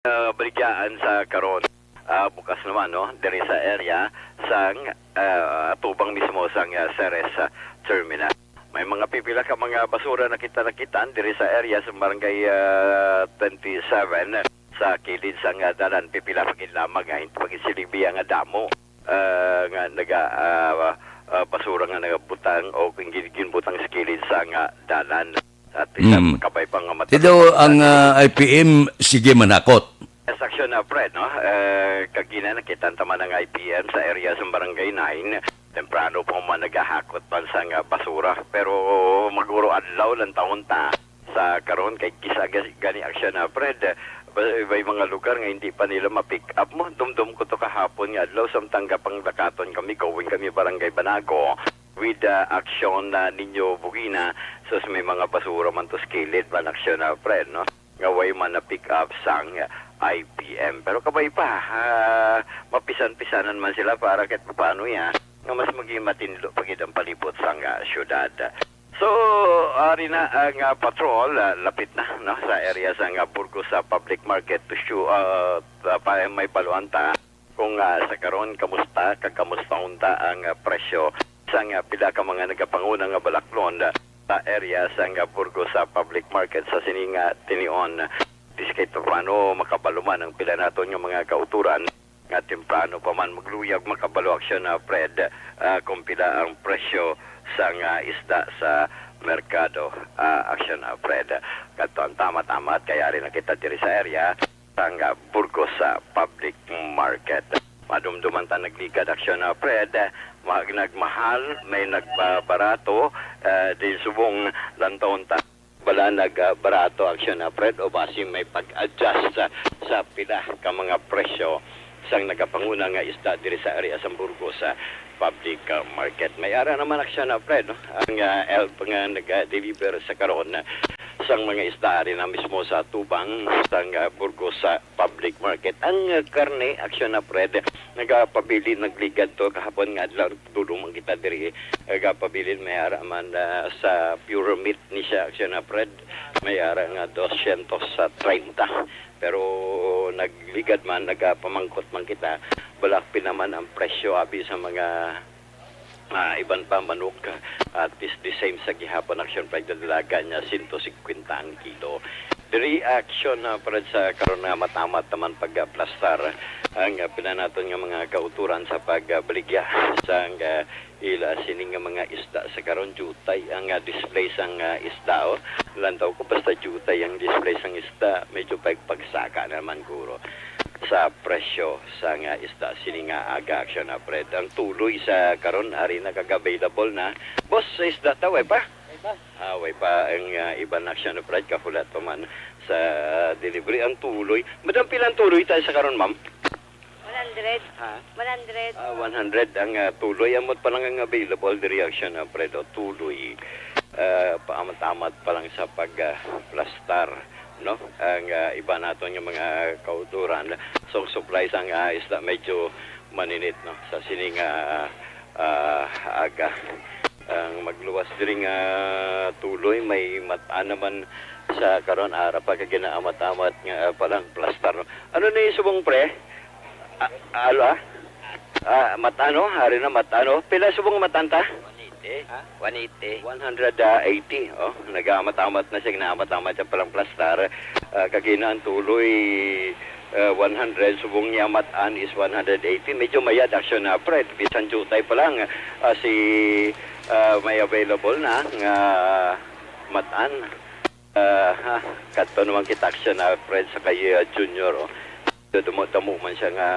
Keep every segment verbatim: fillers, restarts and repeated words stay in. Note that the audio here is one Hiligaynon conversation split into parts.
ah, baligyaan sa karon. Ah, bukas naman, no, diri sa area sang, ah, tubang mismo sang, ah, Ceres, ah, terminal. May mga pipila ka mga basura na kita nakitan diri sa area sa barangay, ah, twenty-seven, sa kilid sang, ah, dalan. Pipila pa gid lamang nga hindi pa gid sila biya nga damo, ah, nga naga, ah, ah, basura nga nagabutang o gin-, ginbutang sa kilid sang, ah, dalan. At isa Mm. kabay pa nga mata-, Tido ang, ah, I P M, sige manakot. Yes, action, ah, Fred, no? Eh, kagina nakita ta man ang I P M sa area sa Barangay nine. Temprano pa man nagahakot man sang, ah, basura. Pero maguro adlaw lang taon ta. Sa karon kay kisa ga-, gani action, ah, Fred. May, may mga lugar nga hindi pa nila ma-pick up mo. Dumdum ko to kahapon nga adlaw, samtang gapangdakaton kami, going kami Barangay Banago. With, ah, action na ninyo bugina, sus, may mga basura man to sa kilid, man action na, Fred, no? Nga way man na pick up sang I P M. Pero kabay pa, ah, mapisan-pisanan man sila para kahit paano ya, nga mas maging matinlo pa gid ang palibot sang, ah, syudad. So, ari na ang, ah, patrol, ah, lapit na, no, sa area sang, ah, Burgos sa public market to show, ah, pa, may baluan ta. Kung, ah, sa karon, kamusta, kag kamusta unta ang, ah, presyo sang, ah, pila ka mga nagapanguna nga balaklon, ah, sa area sang, ah, Burgos sa public market sa sini nga tinion? Biskay paano makabalo man ang pila naton nga mga kauturan nga temprano pa man magluyag makabalo action na, Fred, ah, kung pila ang presyo sang, ah, isda sa merkado, ah, action na, Fred. Kadto ang tama-tama at kayari na kita diri sa area sang, ah, Burgos sa public market. Madumduman ta nagligad action na, Fred. Ma-, nagmahal, may nagbabarato, ah, di subong lantawon ta. Bala nagbarato action na, Fred, o basi may pag-adjust sa, sa pila ka mga presyo sang nagapanguna nga isda diri sa area sang Burgos sa public, ah, market. May ara naman action na, Fred, no? Ang, ah, elf nga nag-deliver sa karon, ah, sang mga isda ari na mismo sa tubang sang, ah, Burgos sa public market. Ang, ah, karne, action na, Fred, nagapabilin, nagligad to kahapon nga adlaw, dulong man kita diri. Nagapabilin, may ara man, ah, sa pure meat ni siya, action na, Fred, may ara nga dosyentos treinta. Pero nagligad man, nagapamangkot man kita, balakpi naman ang presyo abi sa mga, ah, iban pa manok, at is the same sa gihapon action price na dalaga niya, sento singkwenta ang kilo. Diri action, ah, para sa karon nga matamat naman pagplastar ang, ah, pinanaton nga mga kauturan sa pagbaligya sa, ah, ila sini nga mga isda sa karon. Jutay ang, ah, display sang, ah, isda, oh. Lantaw ko basta jutay ang display sang isda, medyo pag-, pagsaka naman guro sa presyo sang, ah, isda sini nga aga action na, Fred. Ang tuloy sa karon ari na kag available na. Boss, sa isda ta, way pa? Way pa. Ah, way pa ang, ah, iban action na, Fred, kahulat pa man sa delivery ang tuloy. Madam, pila ang tuloy tayo sa karon, ma'am? One hundred. Ha? One hundred. Ah, one hundred ang, ah, tuloy. Amot pa lang ang available diri action, ah, Fred, o tuloy. Ah, paamat-amat pa lang sa pag, ah, plastar, no? Ang, ah, iba naton nga mga kauturan. So, supply sang, ah, isda medyo maninit, no? Sa sining, ah, ah, aga. Ang magluwas diri nga tuloy, may matan naman sa karon, ara pa ka ginaamat-amat nga, ah, palang plastar, no? Ano ni subong, pre? Ah, alo, ah? Ah, matan, no? Hari na matan, no? Pila subong matan ta? One eighty. Ha? One eighty. One hundred eighty, oh. Nag-aamat-amat na siya, ginaamat-amat siya palang plastar. Ah, kagina ang tuloy, ah, one hundred, subong niya matan is one hundred eighty. Medyo mayad action na, Fred. Bisan jutay pa lang, ah, si, ah, may available na nga matan. Ah, ha, kadto naman kita action na, Fred, sa kay, ah, Junior, oh. Damo-damo man siya nga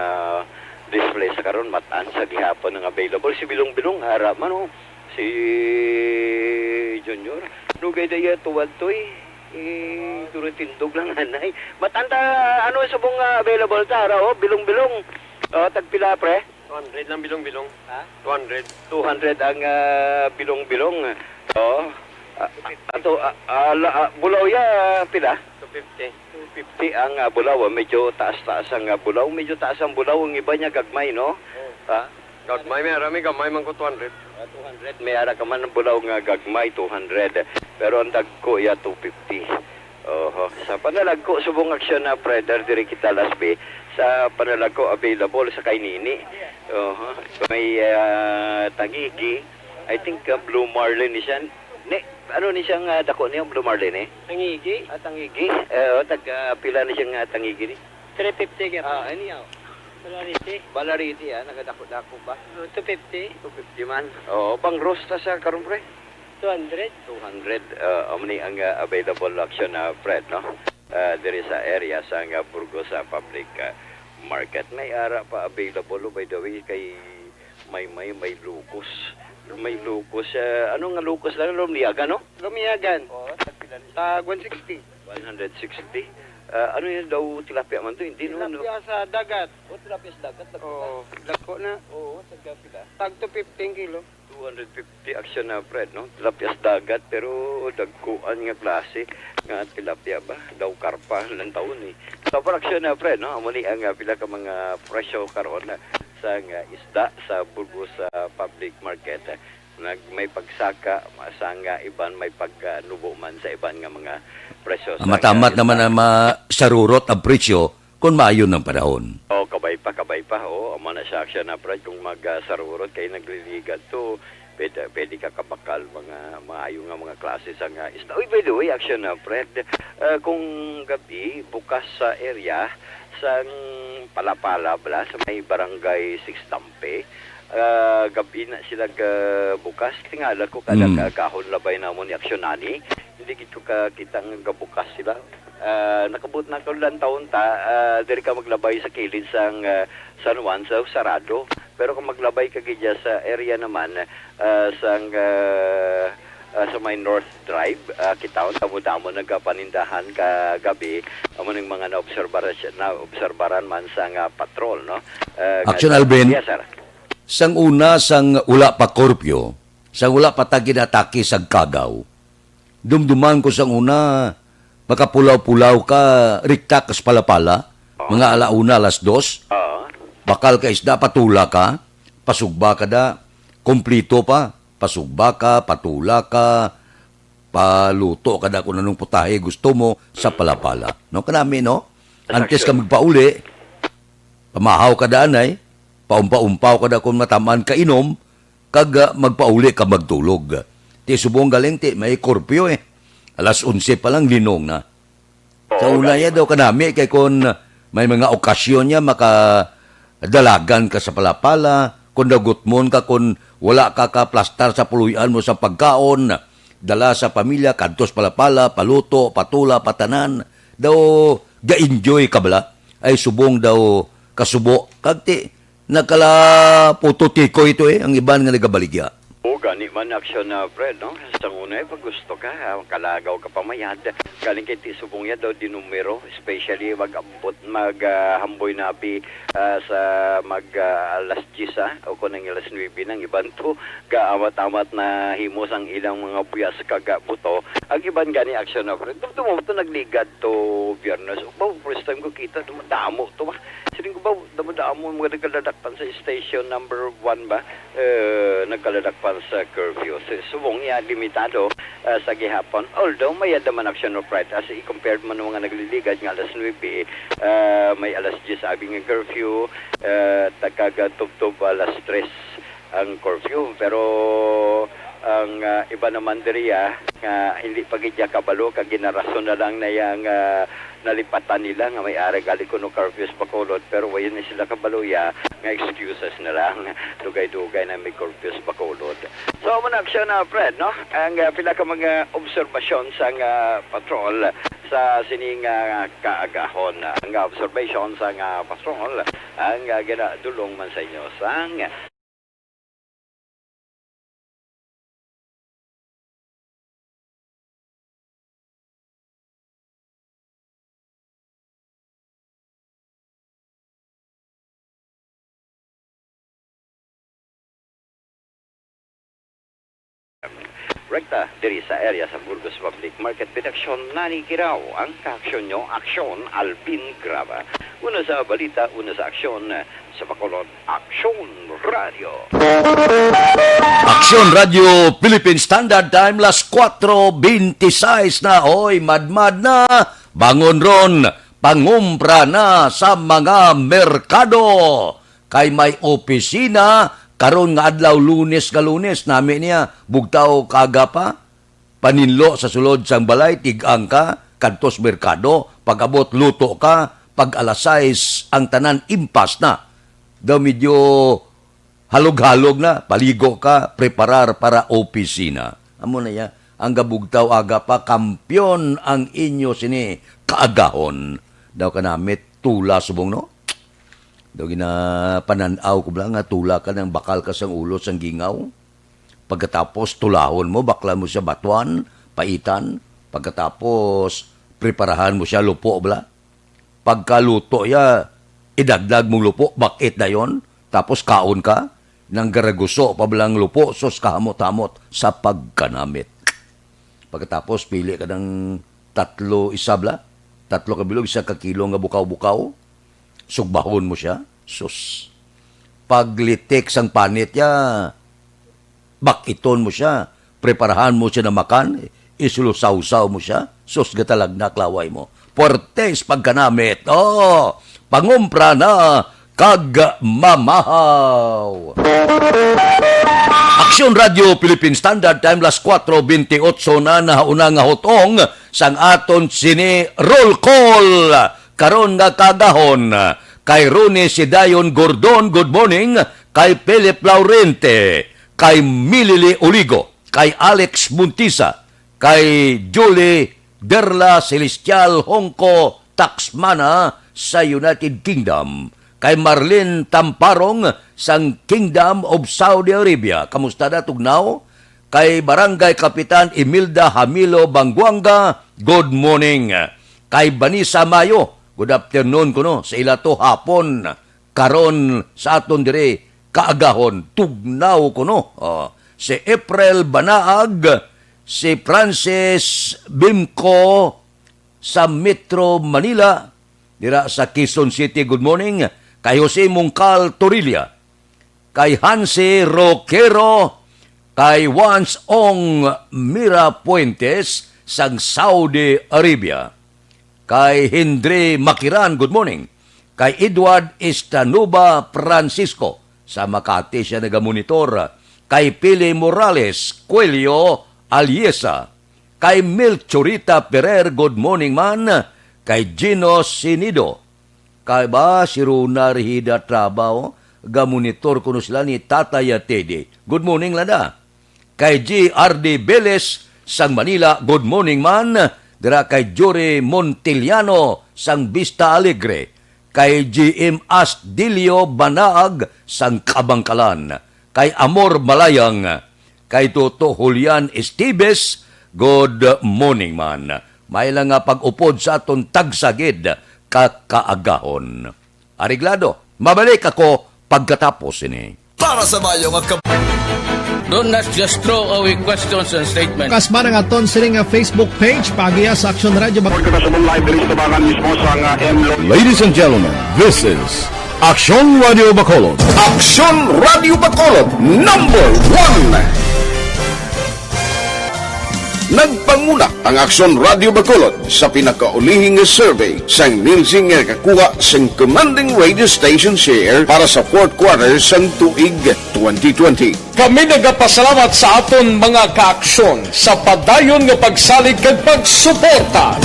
display sa karon, matan sa gihapon nga available. Si Bilong-Bilong, ara man, oh. Si Junior, dugay na iya tuwad to, eh. Eh, duro tindog lang, anay. Matan ta, ano, subong nga available ta, ara, oh, Bilong-Bilong. Oh, tagpila, pre? Two hundred lang bilong-bilong. Ha? Two hundred. Two hundred ang, ah, bilong-bilong. Oo. Ah, ato, ah, ah, la-, ah, bulaw ya, pila? Two fifty. Two fifty ang, ah, bulaw. Ah, medyo taas-taas ang, ah, bulaw. Medyo taas ang bulaw. Ang iba niya gagmay, no? Oo. Ha? Gagmay, may ara may gamay man ko two hundred. Ah, two hundred. May ara ka man ang bulaw nga gagmay, two hundred. Pero ang dagko ya, two fifty. Oho. Sa Panalagco, subong aksyon na, Fred, diri kita, Las B. Sa Panalagco, available sa kay Nini. Oho. May, ah, tangigi. I think, ah, blue marlin ni siya. Ni, ano ni siya nga dako niya, blue marlin, eh? Tangigi. Ah, tangigi. Eh, oh, tag, ah, pila ni siya nga tangigi ni? Three fifty gyapon. Ah, anyhow. Balariti. Balariti, ah, nagadako-dako ba? Oh, two fifty. Two fifty man. Oo, bang roast ta sa karon, pre? Two hundred. Two hundred, ah, amo ni ang, ah, available aksyon na, Fred, no? Ah, diri sa area sa nga Burgos sa public, ah, market. May ara pa available, oh, by the way, kay may, may, may lukos. May lukos, ah, ano nga lukos lang? Lumiagan, no? Lumiagan. Oo, tagpila ni? Tag one sixty. One hundred sixty. Ah, ano yun daw, tilapia man to? Hindi, no? Ano? Tilapia sa dagat. Oh, tilapia sa dagat, dagko na. Oo, dagko na. Oo, tagpila? Tag two fifty ang kilo. Two hundred fifty aksyon na, Fred, no? Tilapia sa dagat, pero dagkuan nga klase nga tilapia ba? Daw karpa lang taon, eh. So, for aksyon na, Fred, no? Amo ni ang, ah, pila ka mga presyo karon, ah, sa nga isda sa Burgos, ah, public market, ah. Nag-, may pagsaka, sa nga iban may pagnubo man sa iban nga mga presyo sa nga Matamat naman isda. Ang masarurot ang presyo kung maayo ng panahon. Oh, kabay pa, kabay pa. Oh, amo na siya, aksyon na, Fred. Kung mag, ah, sarurot kay nagliligad to, pwede, pwede ka kabakal mga maayo nga mga klase sa nga isda. Uy, by the way, aksyon na, Fred. Ah, kung gabi, bukas sa area, sang Palapala, bala, sa may barangay six Tampe, ah, gabi na sila ga-, bukas. Tingala ko kada Mm. ka-, kahon labay namon ni aksyon ani. Hindi gid ko kakita nga gabukas sila. Ah, nakabot na ko lang taon ta, ah, diri ka maglabay sa kilid sang, ah, San Juan, sa sarado. Pero kung maglabay ka gid dya sa area naman, ah, sang, ah, ah, sa may North Drive, ah, kita ang damo-damo nagapanindahan kagabi. Amo ning mga naobserbar-, naobserbaran man sa nga patrol, no? Ah, nga Action, sa Alvin. Yes, sir. Sang una, sang wala pa curfew, sang wala pa ta ginatake sa Cagaw, dumduman ko sang una, makapulaw-pulaw ka, rikta ka sa Palapala, Oo. mga ala una, alas dos. Oo. Bakal ka isda, patula ka, pasugba ka da, kumplito pa, pasugba ka, patula ka, paluto ka da kung anong putahe gusto mo sa Palapala. No, kanami, no? Antes ka Sakto. magpauli, pamahaw ka da anay, paumpaw-umpaw ka da kung matamaan ka inom, kag, ah, magpauli ka magtulog. Ti subong galing ti may curfew, eh. Alas onse pa lang linong na. Oo, Sa una galing. ya daw kanami kay kon may mga okasyon niya makadalagan ka sa Palapala, kon daw gutmon ka, kon wala ka kaplastar sa puloy-an mo sa pagkaon, dala sa pamilya, kadto sa Palapala, paluto, patula, patanan. Daw ga-enjoy ka bala. Ay subong daw kasubo. Kag ti, nagkala puto tikoy ito eh, ang iban nga nagabaligya. O, gani man aksyon na, Fred, no? Sa una, eh, pag gusto ka, ah, kalagaw ka pamayad. Galing kay ti subong ya daw di numero, especially mag-ambot, mag, ah, hamboy nabi, ah, sa mag, ah, alas diyes, ah, o kung ang alas nuebe nang iban to, gaamat-amat na himo sang ilang mga puyas kag, ah, buto. Ang iban gani aksyon na, Fred. Dumdum to nagligad to Biyernes. Ba, first time ko kita, damo to, ba? Siling ko ba, damo-damo mga nagkaladakpan sa station number one ba? Eh, nagkaladakpan sa curfew. Sa subong niya, limitado, ah, sa gihapon. Although, may naman action of right. As i-compare mo ng mga nagliligad nga alas nuebe, ah, may alas diyes abi nga curfew, ah, tagkag tubtob alas tres ang curfew. Pero ang, ah, iba naman diri, ah, nga hindi pa gid niya kabalo, kag ginarason na lang na yang, ah, nalipatan nila nga may ara gali kuno curfew sa Bacolod, pero wayon ni sila kabalo ya nga excuses na lang. Dugay-dugay na may curfew sa Bacolod. So, amo na aksyon na, Fred, no? Ang, ah, pila ka mga obserbasyon sa nga patrol sa sining, ah, kaagahon. Ang observation sa nga patrol, ang, ah, ginadulong man sa inyo sang Rekta diri sa area sa Burgos Public Market, Binaksyon, Nani, Kirao. Ang kaaksyon nyo, Aksyon Alvin Graba. Una sa balita, una sa aksyon, sa Bacolod, Aksyon Radio. Aksyon Radio Philippine Standard Time, las kuwatro bente sais na. Oy, madmad na, bangon ron, pangumpra na sa mga merkado. Kay may opisina karon nga adlaw, Lunes nga Lunes, nami niya, bugtaw kaaga pa. Paninlo sa sulod sang balay, tig-ang ka, kadto sa merkado, pag-abot, luto ka, pag alas sais, ang tanan impas na. Daw medyo halog-halog na, paligo ka, preparar para opisina. Amo na ya, ang gabugtaw aga pa, kampiyon ang inyo sini kaagahon. Daw kanamit, tula subong, no? Daw ginapanan-aw ko bala nga tula ka nang bakal ka sang ulo sang gingaw. Pagkatapos, tulahon mo, bakla mo siya batuan, paitan. Pagkatapos, preparahan mo siya lupo, bala. Pagkaluto ya, idagdag mong lupo, bak-it dayon. Tapos, kaon ka. Nang garaguso pa bala ang lupo, sus, kahamot-hamot sa pagkanamit. Pagkatapos, pili ka ng tatlo isabla. Tatlo ka bilog, isa ka kilo nga bukaw-bukaw. Sugbahon mo siya. Sus. Paglitik sang panit ya, bak-iton mo siya. Preparahan mo siya na makan. Isulusawsaw mo siya. Sus, gatalagnak laway mo. Puertes pagkanamit. Oh, pangumpra na kag mamahaw. Aksyon Radio Philippine Standard Time, las kuwatro bente otso na, nahauna nga hutong sang aton sini roll call. Karon nga kaagahon, kay Ronnie Sidayon Gordon, good morning. Kay Philip Laurente, kay Milili Oligo, kay Alex Montisa, kay Julie Derla Celestial Hongko Taxmana sa United Kingdom, kay Marlene Tamparong sang Kingdom of Saudi Arabia. Kamusta na, tugnaw? Kay Barangay Kapitan Imelda Hamilo Banguanga, good morning. Kay Vanessa Mayo, good afternoon kuno sa ila to, hapon. Karon sa aton diri kaagahon, tugnaw kuno. Oh, si April Banaag, si Francis Bimco sa Metro Manila, dira sa Quezon City, good morning. Kay Jose Mungkal Torilla, kay Hansi Roquero, kay Wans Ong Mira Fuentes sang Saudi Arabia, kay Hindri Makiran, good morning. Kay Edward Estanuba Francisco, sa Makati siya nagamonitor. Kay Pili Morales Cuello Aliesa, kay Melchorita Ferrer, good morning man. Kay Gino Sinido, kay ba si Rona Rehida Trabaw, gamonitor kuno sila ni Tatay Teddy. Good morning, Lada. Kay G R D Veles sang Manila, good morning man. Dira kay Jory Montiliano sang Vista Alegre. Kay G M Astilio Banaag sang Kabangkalan. Kay Amor Malayang. Kay Toto Julian Esteves, good morning man. May lang nga pag-upod sa aton tagsa gid ka kaagahon. Areglado, mabalik ako pagkatapos sini. Para sa mayo nga kab- Do not just throw away questions and statements. Kasma ang aton sini nga Facebook page, paagiha sa Aksyon Radio Bac- Report ko na sa Mumbai, Bilis Tabangan mismo sa nga M Lo- Ladies and gentlemen, this is Aksyon Radio Bacolod. Aksyon Radio Bacolod, number one. Nagpanguna ang Aksyon Radio Bacolod sa pinakaulihi nga survey sang Nielsen nga nakakuha sang commanding radio station share para sa fourth quarter sang tuig twenty twenty. Kami nagapasalamat sa aton mga kaaksyon sa padayon nga pagsalig kag pagsuporta.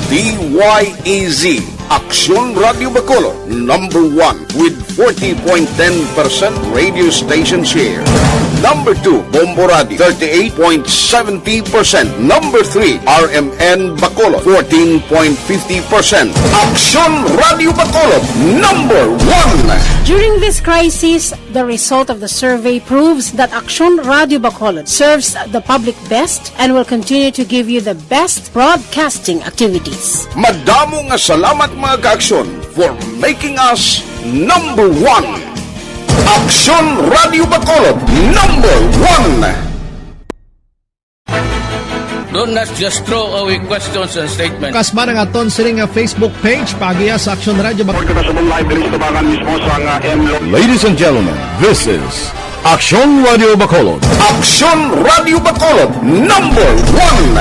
D Y E Z, Aksyon Radio Bacolod, number one with forty point ten percent radio station share. Number two, Bombo Radio, thirty-eight point seventy percent. Number three, R M N Bacolod, fourteen point fifty percent. Aksyon Radio Bacolod, number one. During this crisis, the result of the survey proves that Aksyon Radio Bacolod serves the public best and will continue to give you the best broadcasting activities. Madamo nga salamat, mga kaaksyon, for making us number one. Aksyon Radio Bacolod, number one. Don't not just throw away questions and statements. Kasman ang aton sini nga Facebook page, paagiha sa Aksyon Radio Bak- Report kita sa buong live diri sa tubangan mismo sa nga M Lo- Ladies and gentlemen, this is Aksyon Radio Bacolod. Aksyon Radio Bacolod, number one.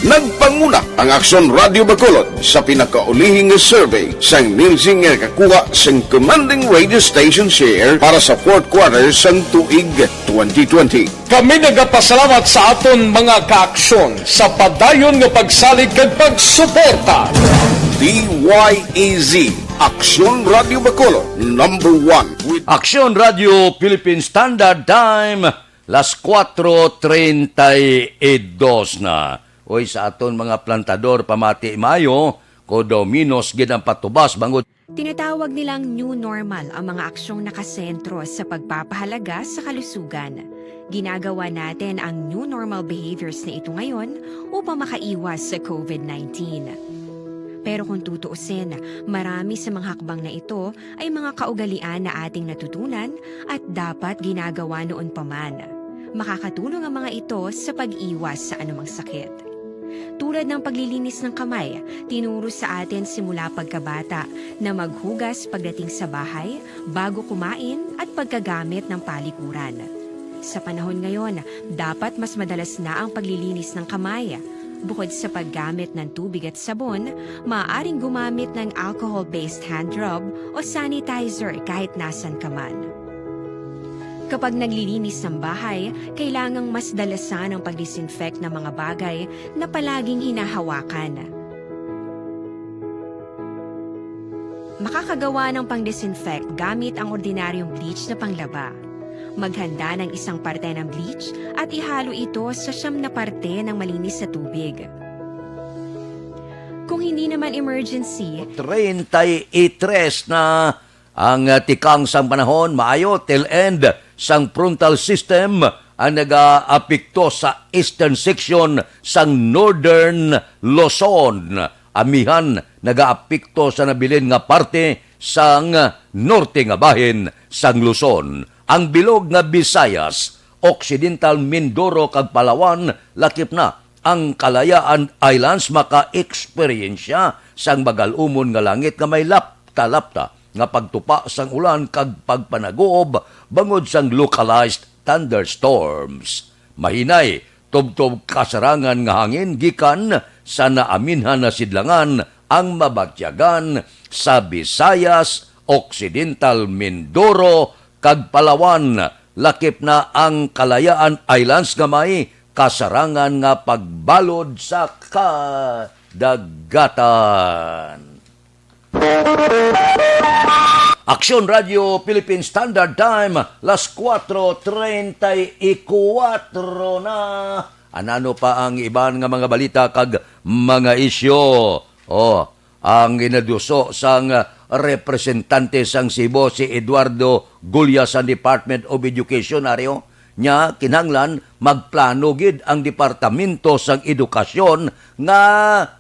Nagpanguna ang Aksyon Radio Bacolod sa pinakaulihi nga survey sang Nielsen nga nakakuha sang commanding radio station share para sa fourth quarter sang tuig twenty twenty. Kami nagapasalamat sa aton mga kaaksyon sa padayon nga pagsalig kag pagsuporta. D Y E Z, Aksyon Radio Bacolod, number one. With Aksyon Radio Philippine Standard Time, las kuatro treinta y dos na. Oy, sa aton mga plantador, pamati maayo, ko daw minos gid ang patubas bangod Tinatawag nilang new normal ang mga aksyong nakasentro sa pagpapahalaga sa kalusugan. Ginagawa natin ang new normal behaviors na ito ngayon upang makaiwas sa covid nineteen. Pero kung tutuusin, marami sa mga hakbang na ito ay mga kaugalian na ating natutunan at dapat ginagawa noon pa man. Makakatulong ang mga ito sa pag-iwas sa anumang sakit. Tulad ng paglilinis ng kamay, tinuro sa atin simula pagkabata na maghugas pagdating sa bahay, bago kumain, at pagkagamit ng palikuran. Sa panahon ngayon, dapat mas madalas na ang paglilinis ng kamay. Bukod sa paggamit ng tubig at sabon, maaaring gumamit ng alcohol-based hand rub o sanitizer kahit nasan ka man. Kapag naglilinis ng bahay, kailangang mas dalasan ang pag-disinfect ng mga bagay na palaging hinahawakan. Makakagawa ng pang-disinfect gamit ang ordinaryong bleach na panglaba. Maghanda ng isang parte ng bleach at ihalo ito sa siyam na parte ng malinis na tubig. Kung hindi naman emergency, treinta y tres na ang, ah, tikang sang panahon, maayo, tail end sang frontal system ang nagaapekto sa eastern section sang Northern Luzon. Amihan nagaapekto sa nabilin nga parte sang norte nga bahin sang Luzon. Ang bilog nga Visayas, Occidental Mindoro kag Palawan, lakip na ang Kalayaan Islands maka-eksperyensya sang magalumon nga langit nga may lapta-lapta nga pagtupa sang ulan kag pagpanaguob bangod sang localized thunderstorms. Mahinay, tubtob kasarangan nga hangin gikan sa naaminhan na sidlangan ang mabatyagan sa Visayas, Occidental Mindoro, kag Palawan, lakip na ang Kalayaan Islands nga may kasarangan nga pagbalod sa kadagatan. Aksyon Radio Philippine Standard Time, las kuatro treinta y cuatro na. Anano pa ang iban nga mga balita kag mga isyu? Oh, ang ginaduso sang representante sang Cebu, si Eduardo Gulyas, sa Department of Education, ari, oh. Nya, kinahanglan magplano gid ang Departamento sang Edukasyon nga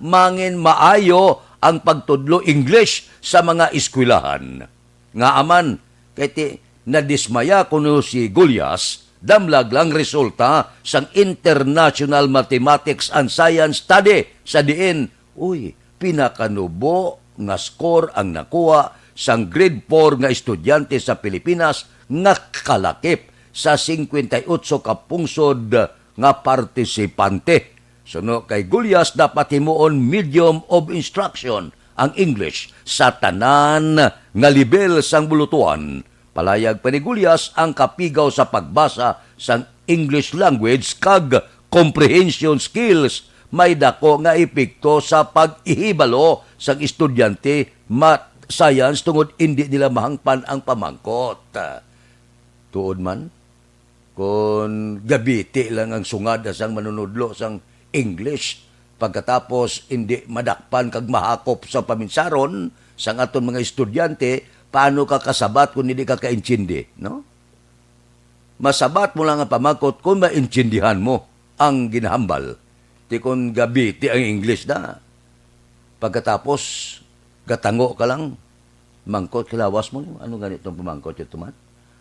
mangin maayo ang pagtudlo English sa mga eskwelahan. Ngaa man, kay ti-, nadismaya kuno si Gulyas, damlag lang resulta sang International Mathematics and Science Study, sa diin, uy, pinakanubo nga score ang nakuha sang grade four nga estudyante sa Pilipinas nga kalakip sa singkwenta y otso ka pungsod nga partisipante. Suno kay Gulyas, dapat himuon medium of instruction ang English sa tanan nga lebel sang bulutuan. Palayag pa ni Gulyas, ang kapigaw sa pagbasa sang English language kag comprehension skills may dako nga epekto sa pag-ihibalo sang estudyante math, science, tungod indi nila mahangpan ang pamangkot. Tuod man, kon gabiti lang ang sungad sang manunudlo sang English, pagkatapos indi madakpan kag mahakop sa paminsaron sang aton mga estudyante, paano ka kasabat kon hindi ka kaintindi, no? Masabat mo lang ang pamangkot kon maintindihan mo ang ginahambal. Ti kon gabiti ang English na, pagkatapos gatango ka lang, mangkot ka, lawas mo, ano gani tong pamangkot ito man?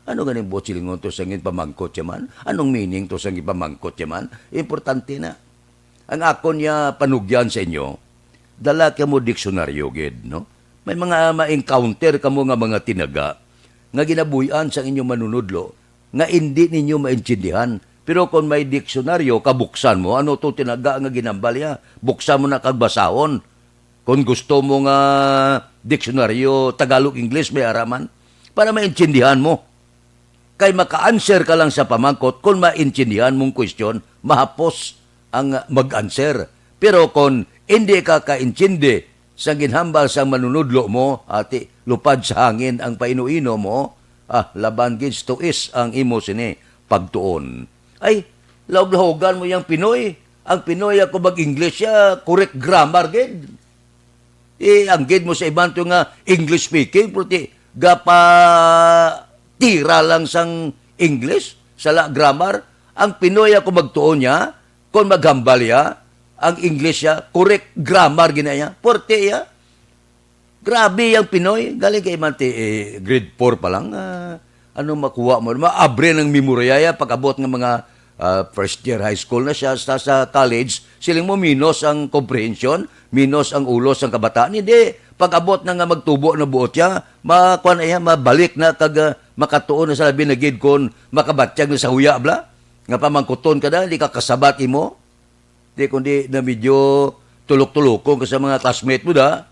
Ano ganing buot silingon to sang ginpamangkot siya man? Anong meaning to sang ginpamangkot siya man? Importante na. Ang akon niya panugyan sa inyo, dala kamo diksyonaryo gid, no? May mga ma-encounter kamo nga mga tinaga nga ginabuy-an sang inyong manunudlo nga indi ninyo maintindihan. Pero kung may diksyonaryo, kabuksan mo, ano to tinaga nga ginambal niya? Buksan mo na kag basahon. Kung gusto mo nga diksyonaryo, Tagalog, English, may ara man. Para maintindihan mo. Kay maka-answer ka lang sa pamangkot kung maintindihan mong question, mahapos ang mag-answer. Pero kung hindi ka kaintindi sa ginhambal sang manunudlo mo, ati, lupad sa hangin ang painuino mo, ah, laban gid tuis ang imo sini pagtuon. Ay, laog-lahogan mo yang Pinoy. Ang Pinoy ako mag-English siya, correct grammar gid. Ianggid mo sa iban to nga English speaking, pero ti, gapa tira lang sang English, sala grammar. Ang Pinoy ako magtuon niya, kung maghambal ya, ang English ya, correct grammar gina ya, porte ya. Grabe yang Pinoy, galing kay Mante, eh, grade four pa lang, ah, ano makuha mo? Maabre ng memorya ya, pag-abot ng mga, ah, first year high school na siya, sa, sa college, siling mo minus ang comprehension, minus ang ulo sang kabataan. Hindi, pag-abot na nga magtubo na buot ya, makuha na iya, mabalik na kag, ah, makatuon na sa labi na gid kon makabatyag na sa huya, bla? Nga pamangkuton ka na, hindi ka kasabat imo? Di kundi na medyo tulok-tulokon ka sa mga classmate mo da,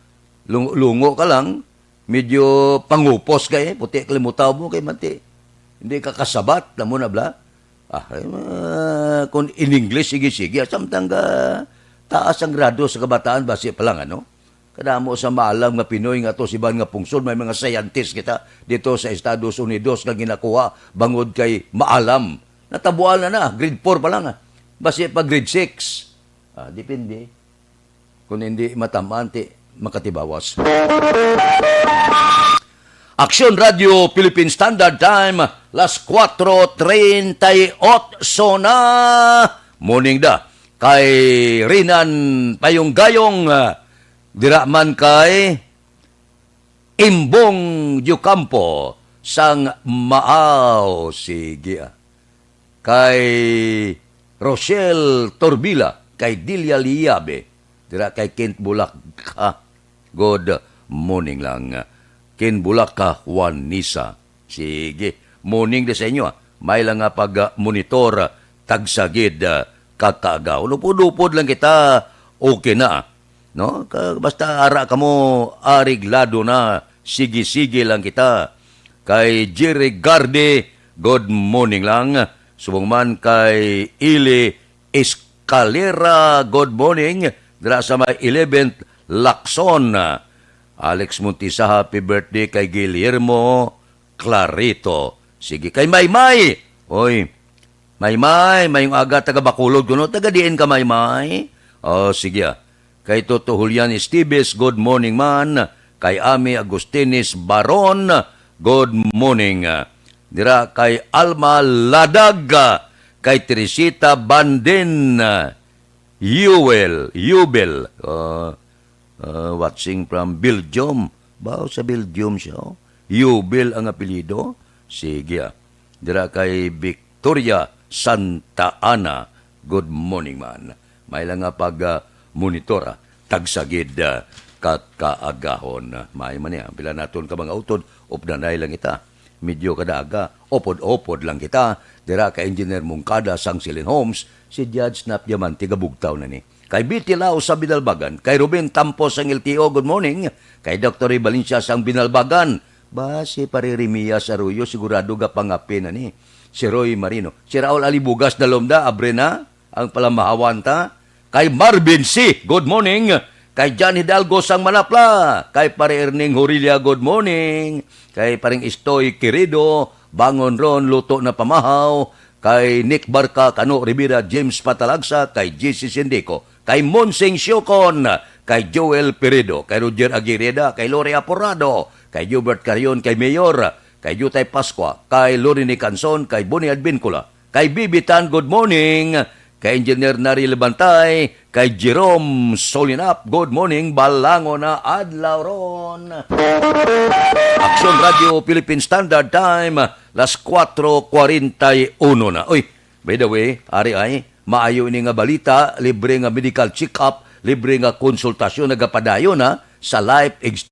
lungo, lungo ka lang, medyo pangupos ka eh, puti kalimutaw mo kay Mante. Hindi ka kasabat, namo na bla. Ah, ay, ma-, kung in English, sige-sige, samtang ka taas ang grado sa kabataan, basi pa lang, ano? Kadamo sa maalam nga Pinoy nga to sa iban nga pungsod, may mga scientist kita dito sa Estados Unidos nga ginakuha bangod kay maalam. Natabuan na na, grade four pa lang, ah. Basi pa grade six. Ah, depende. Kung hindi matamaan, ti makatibawas. Aksyon Radio Philippine Standard Time, las cuatro treinta y ocho na. Morning da. Kay Rinan Payong-Gayong, ah, dira man kay Imbong Diocampo sang Maaw. Sige, ah. Kay Rochelle Torbila, kay Delia Liabe, dira kay Kent Bulak, ha? Good morning lang. Ken Bulak, ha, Juanisa. Sige. Morning din sa inyo, ah. May lang nga pag-monitor, ah, tagsagid, ah, kakaagaw. Upod-upod lang kita, okay na, ah. No? Ka-, basta ara kamo, areglado na, sige-sige lang kita. Kay Jerry Garde, good morning lang. Subong man kay Ili Escalera, good morning. Dira sa may eleventh Lacson. Alex Montisa, happy birthday kay Guillermo Clarito. Sige, kay Maymay. Oy, Maymay, mayong aga, taga Bacolod kuno. Taga diin ka, Maymay? Oh, sige, ah. Kay Toto Julian Esteves, good morning man. Kay Ami Agustines Baron, good morning. Dira kay Alma Ladag, kay Teresita Banden, Yuel, Yubel, uh, uh, watching from Belgium. Bao sa Belgium siya, oh. Yubel ang apelyido? Sige, ah. Dira kay Victoria Santa Ana. Good morning, man. May lang nga pag, ah, monitor, ah. Tagsagid, ah, ka kaagahon. May man niya. Pila naton ka mga utod, updanay lang kita. Medyo kadaga, upod-upod lang kita. Dira kay Engineer Mungkada sang Silin Homes, si Judge Nap Diamante gabugtaw na ni. Kay B T Lao sa Binalbagan, kay Ruben Tampos sang L T O, good morning. Kay Doktor Ray Valencia sang Binalbagan. Ba, si Pare Rimias Arroyo, sigurado gapangape na ni. Si Roy Marino. Si Raul Alibugas, dalom da, abre na ang palamahawan ta. Kay Marvin C, good morning. Kay John Hidalgo sang Manapla. Kay Pare Erning Horilla, good morning. Kay Paring Istoy Querido, bangon ron, luto na pamahaw. Kay Nick Barca, Kano Rivera, James Patalagsa, kay J C Sindico, kay Monsing Siocon, kay Joel Peredo, kay Roger Aguirreda, kay Lori Aporado, kay Gilbert Carion, kay Mayor, kay Jutay Pascua, kay Lorini Canson, kay Bonnie Advincula, kay Bibi Tan, good morning, kay Engineer Nari Labantay, kay Jerome Solinap. Good morning, balangon na adlaw ron. Aksyon Radio Philippine Standard Time, las kuwatro kwarenta y uno na. Uy, by the way, ari ay, maayo ini nga balita, libre nga medical check-up, libre nga konsultasyon nagapadayon, ha, sa Life Ex-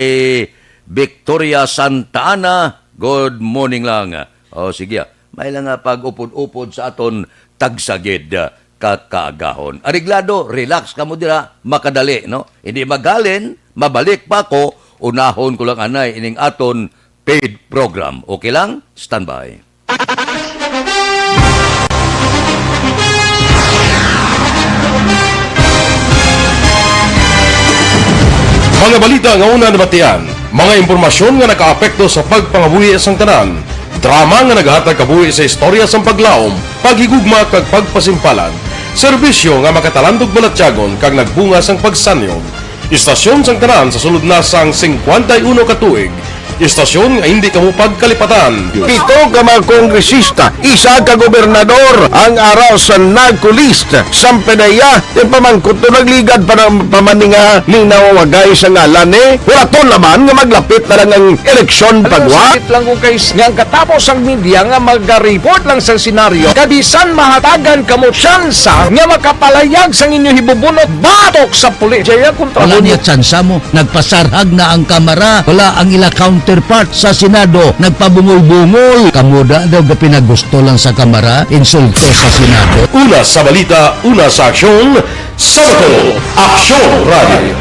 Eh, Victoria Santa Ana, good morning lang. O, sige, ah. May lang nga pag-upod-upod sa aton tagsagid, ah, ka kaagahon. Areglado, relax kamo dira, makadali, no? Hindi maghalin, mabalik pa ko, unahon ko lang anay ining aton paid program. Okay lang? Standby. Mga balita nga una nabatian, mga impormasyon nga nakaapekto sa pagpangabuhi sang tanan, drama nga nagahatag kabuhi sa istorya sang paglaom, paghigugma kag pagpasimpalan, serbisyo nga makatalandog balatyagon kag nagbunga sang pagsanyog. Istasyon sang tanan sa sulod na sang singkwenta y uno ka tuig. Istasyon nga hindi kamo pagkalipatan. Pito ka mga kongresista, isa ka gobernador ang ara sa narco list. Sang P D E A, ipamangkot to nagligad pa ng pamaninga ning nawawagay sa ngalan ni Huraton naman nga maglapit na lang ang eleksyon pagwa. Sakit lang kung kay nga ang katapos ang media nga magariport lang sa senaryo, kabisan mahatagan kamo tsansa nga makapalayag sang inyo hibubunot batok sa pulis. Jaya kontra Wala mo. Niya tsansa mo. Nagpasarhag na ang Kamara. Wala ang ila counterpart sa Senado. Nagpabungol-bungol. Kamo da daw gapinagusto lang sa Kamara. Insulto sa Senado. Una sa balita, una sa aksyon, sa Bato, Aksyon Radio.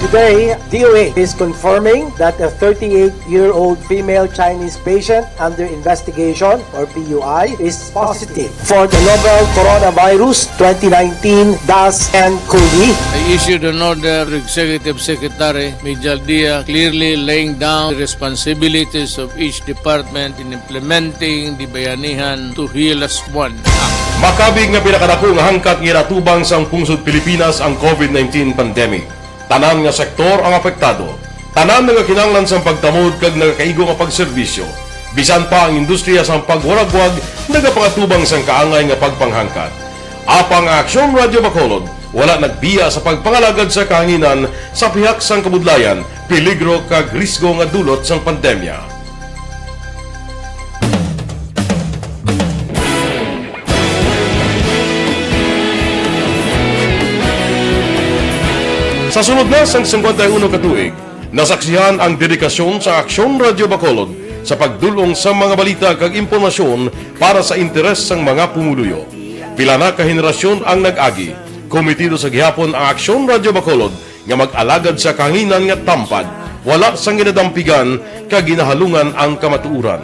Today, D O A is confirming that a thirty-eight-year-old female Chinese patient under investigation, or P U I, is positive for the novel coronavirus twenty nineteen dash N cov. I issued an order to Executive Secretary Mijal Dia, clearly laying down the responsibilities of each department in implementing the Bayanihan to Heal Us One Act. Makabig nga pinakadako nga hangkat nga ginatubang sang pungsod Pilipinas ang covid nineteen pandemic. Tanan nga sektor ang apektado. Tanan nagakinahanglan sang pagtamod kag nagakaigo nga pagserbisyo. Bisan pa ang industriya sang pagwaragwag nagapangatubang sang kaangay nga pagpanghangkat. Apang ang Aksyon Radyo Bacolod wala nagbiya sa pagpangalagad sa kahanginan sa pihak sang kabudlayan, peligro kag risgo nga dulot sang pandemya. Sa sulod na sang singkwenta y uno ka tuig, nasaksihan ang dedikasyon sa Aksyon Radyo Bacolod sa pagdul-ong sa mga balita kag impormasyon para sa interes sang mga pumuluyo. Pila na ka henerasyon ang nag-agi. Komitido sa gihapon ang Aksyon Radyo Bacolod nga mag-alagad sa kahanginan nga tampad, wala sang ginadampigan kag ginahalungan ang kamatuoran.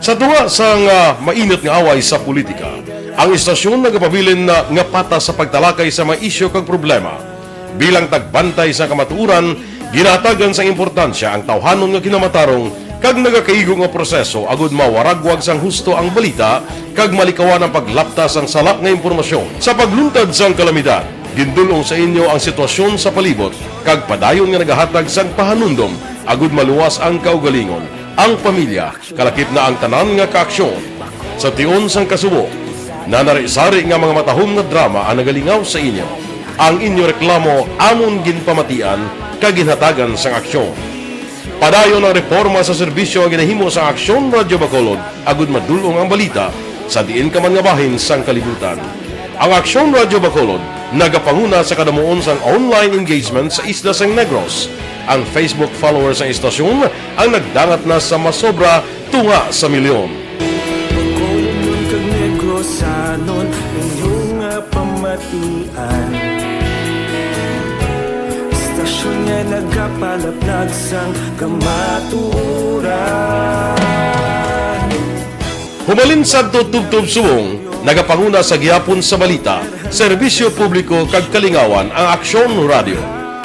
Sa tunga sang, ah, mainit nga away sa politika, ang istasyon nagapabilin na nga patas sa pagtalakay sa mga isyu kag problema. Bilang tagbantay sa kamatuoran, ginahatagan sang importansya ang tawhanon nga kinamatarong kag nagakaigo nga proseso agud mawaragwag sang husto ang balita kag malikawan ang paglapta sang sala nga impormasyon. Sa pagluntad sang kalamidad, gindul-ong sa inyo ang sitwasyon sa palibot kag padayon nga nagahatag sang pahanumdom agud maluwas ang kaugalingon, ang pamilya, kalakip na ang tanan nga kaaksyon. Sa tion sang kasubo, nanari-sari nga mga matahom nga drama ang nagalingaw sa inyo. Ang inyo reklamo amon ginpamatian kag ginhatagan sang aksyon. Padayon ang reporma sa serbisyo nga ginahimo sang Aksyon Radyo Bacolod agud madul-ong ang balita sa diin ka man nga bahin sang kalibutan. Ang Aksyon Radyo Bacolod nagapanguna sa kadamuon sang online engagement sa isla sang Negros. Ang Facebook followers sang istasyon ang nagdangat na sa masobra tunga sa milyon. Bacolod kag Negrosanon, inyo nga pamatian. Istasyon nga nagapalaplag sang kamatuoran. Humalin sadto tubtob subong, nagapanguna sa gihapon sa balita, serbisyo publiko kag kalingawan ang Aksyon Radyo.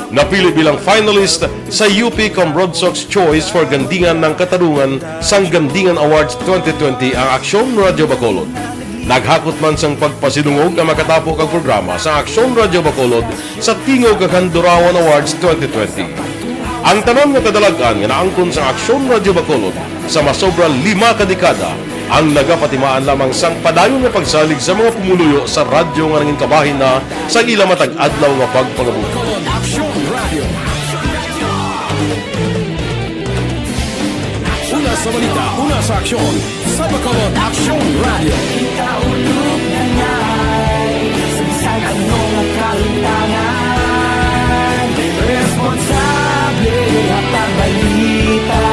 Napili bilang finalist sa U P Comrodsox Choice for Gandingan ng Katarungan sang Gandingan Awards twenty twenty ang Aksyon Radyo Bacolod. Naghakot man sang pagpasidungog ang makatapo kag programa sa Aksyon Radyo Bacolod sa Tingog kag Handurawan Awards twenty twenty. Ang tanan nga kadalag-an nga naangkon sa Aksyon Radyo Bacolod sa masobra lima ka dekada ang nagapatimaan lamang sang padayon nga pagsalig sa mga pumuluyo sa radyo nga nangin kabahin na sa ila matag adlaw nga pagpangabuhi. Aksyon Radio. Una sa balita, una sa aksyon, sa Bacolod Aksyon Radio. Kaulog na ngay, sa ano nga kahintangan, responsable nga pagbalita,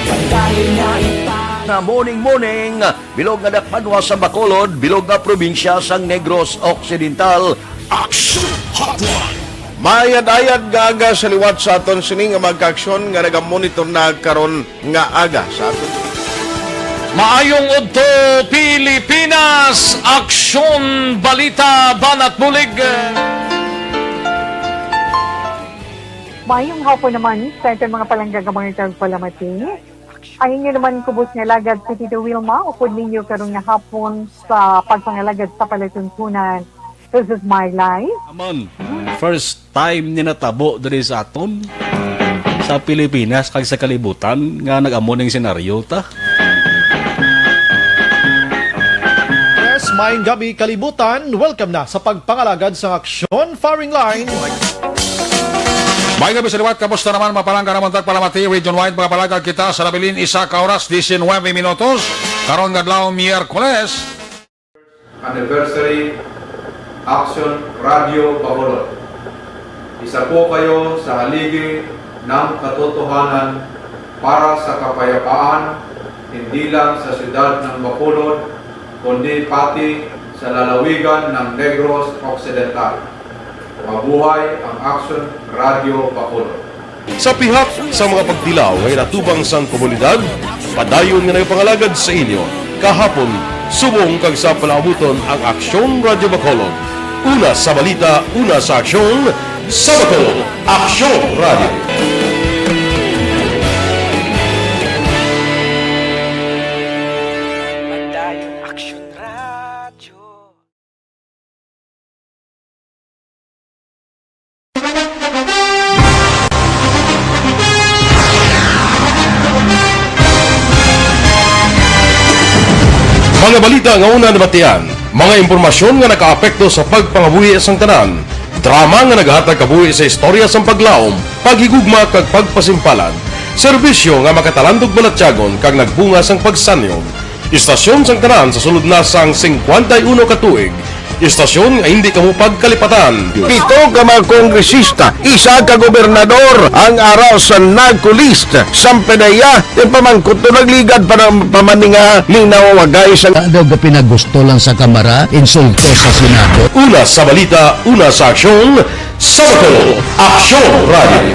pagdali na ipang- Na morning, morning, bilog nga dakpanwa sa Bacolod, bilog nga probinsya sang Negros Occidental. Action Hotline. Maayad-ayad nga aga sa liwat sa aton sini nga mga kaaksyon nga nagamonitor na karon nga aga sa aton. Maayong udto, Pilipinas! Aksyon, balita, banat bulig. Maayong hapon naman sa aton mga palangga nga mga tagpalamati. Ang inyo naman kubos nga alagad si Tito Wilma, upod ninyo karon nga hapon sa pagpangalagad sa palatuntunan. This is my life. Amon, first time ni natabo diri sa aton, sa Pilipinas kag sa kalibutan, nga nag-amo ning senaryo ta. Yes, maayong gabi, kalibutan. Welcome na sa pagpangalagad sang aksyon, firing line. May gabi sa liwat, kamusta naman, mga palangga namon tagpalamati, region-wide, mga palangga kita sa nabilin, isa ka oras, diecinueve minutos, karon nga adlaw, Miyerkules. Anniversary Action Radio Bacolod. Isa po kayo sa haligi ng katotohanan para sa kapayapaan, hindi lang sa siyudad ng Bacolod, kundi pati sa lalawigan ng Negros Occidental. Mabuhay ang Action Radio Bacolod. Sa pihak sa mga pagtilaw nga ginatubang sang komunidad, padayon nga nagapangalagad sa inyo kahapon, subong kag sa palaabuton ang Aksyon Radyo Bacolod. Una sa balita, una sa aksyon, sa Bacolod, Aksyon Radyo. Padayon Aksyon Radyo. Mga balita nga una nabatian, mga impormasyon nga nakaapekto sa pagpangabuhi sang tanan, drama nga nagahatag kabuhi sa istorya sang paglaom, paghigugma kag pagpasimpalan, serbisyo nga makatalandog balatyagon kag nagbunga sang pagsanyog. Istasyon sang tanan sa sulod na sang cincuenta y uno ka tuig. Istasyon nga hindi kamo pagkalipatan. Pito ka mga kongresista, isa ka gobernador ang ara sa NAGCO list. Sampanaya, ipamangkot to nagligad pa ng pamaninga ning nawawagay sa Daw ga pinagusto lang sa Kamara, insulto sa Senado. Una sa balita, una sa aksyon, sa Bacolod, Aksyon Radio.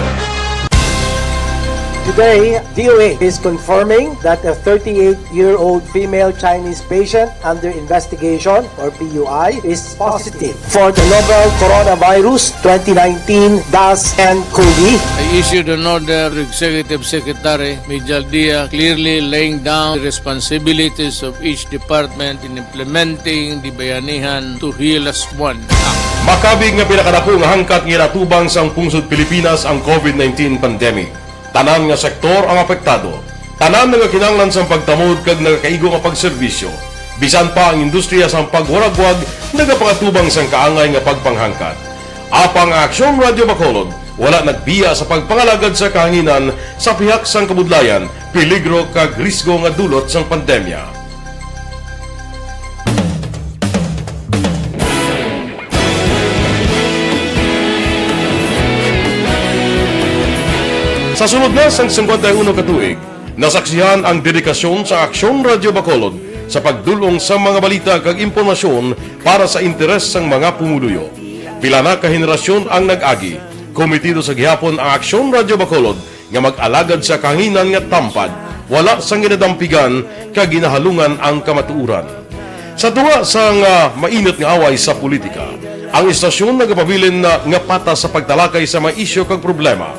Today, D O H is confirming that a thirty-eight-year-old female Chinese patient under investigation, or P U I, is positive for the novel coronavirus twenty nineteen dash N cov. I issued an order to Executive Secretary Mijal Dia, clearly laying down the responsibilities of each department in implementing the Bayanihan to Heal As One Act. Makabig nga pinakadako nga hangkat nga ginatubang sang pungsod Pilipinas ang covid nineteen pandemic. Tanan nga sektor ang apektado. Tanan nagakinahanglan sang pagtamod kag nagakaigo nga pagserbisyo. Bisan pa ang industriya sang pagwaragwag nagapangatubang sang kaangay nga pagpanghangkat. Apang ang Aksyon Radyo Bacolod wala nagbiya sa pagpangalagad sa kahanginan sa pihak sang kabudlayan, peligro kag risgo nga dulot sang pandemya. Sa sulod na sang singkwenta y uno ka tuig, nasaksihan ang dedikasyon sa Aksyon Radyo Bacolod sa pagdul-ong sa mga balita kag impormasyon para sa interes sang mga pumuluyo. Pila na ka henerasyon ang nag-agi. Komitido sa gihapon ang Aksyon Radyo Bacolod nga mag-alagad sa kahanginan nga tampad, wala sang ginadampigan kag ginahalungan ang kamatuoran. Sa tunga sang, ah, mainit nga away sa politika, ang istasyon nagapabilin na nga patas sa pagtalakay sa mga isyu kag problema.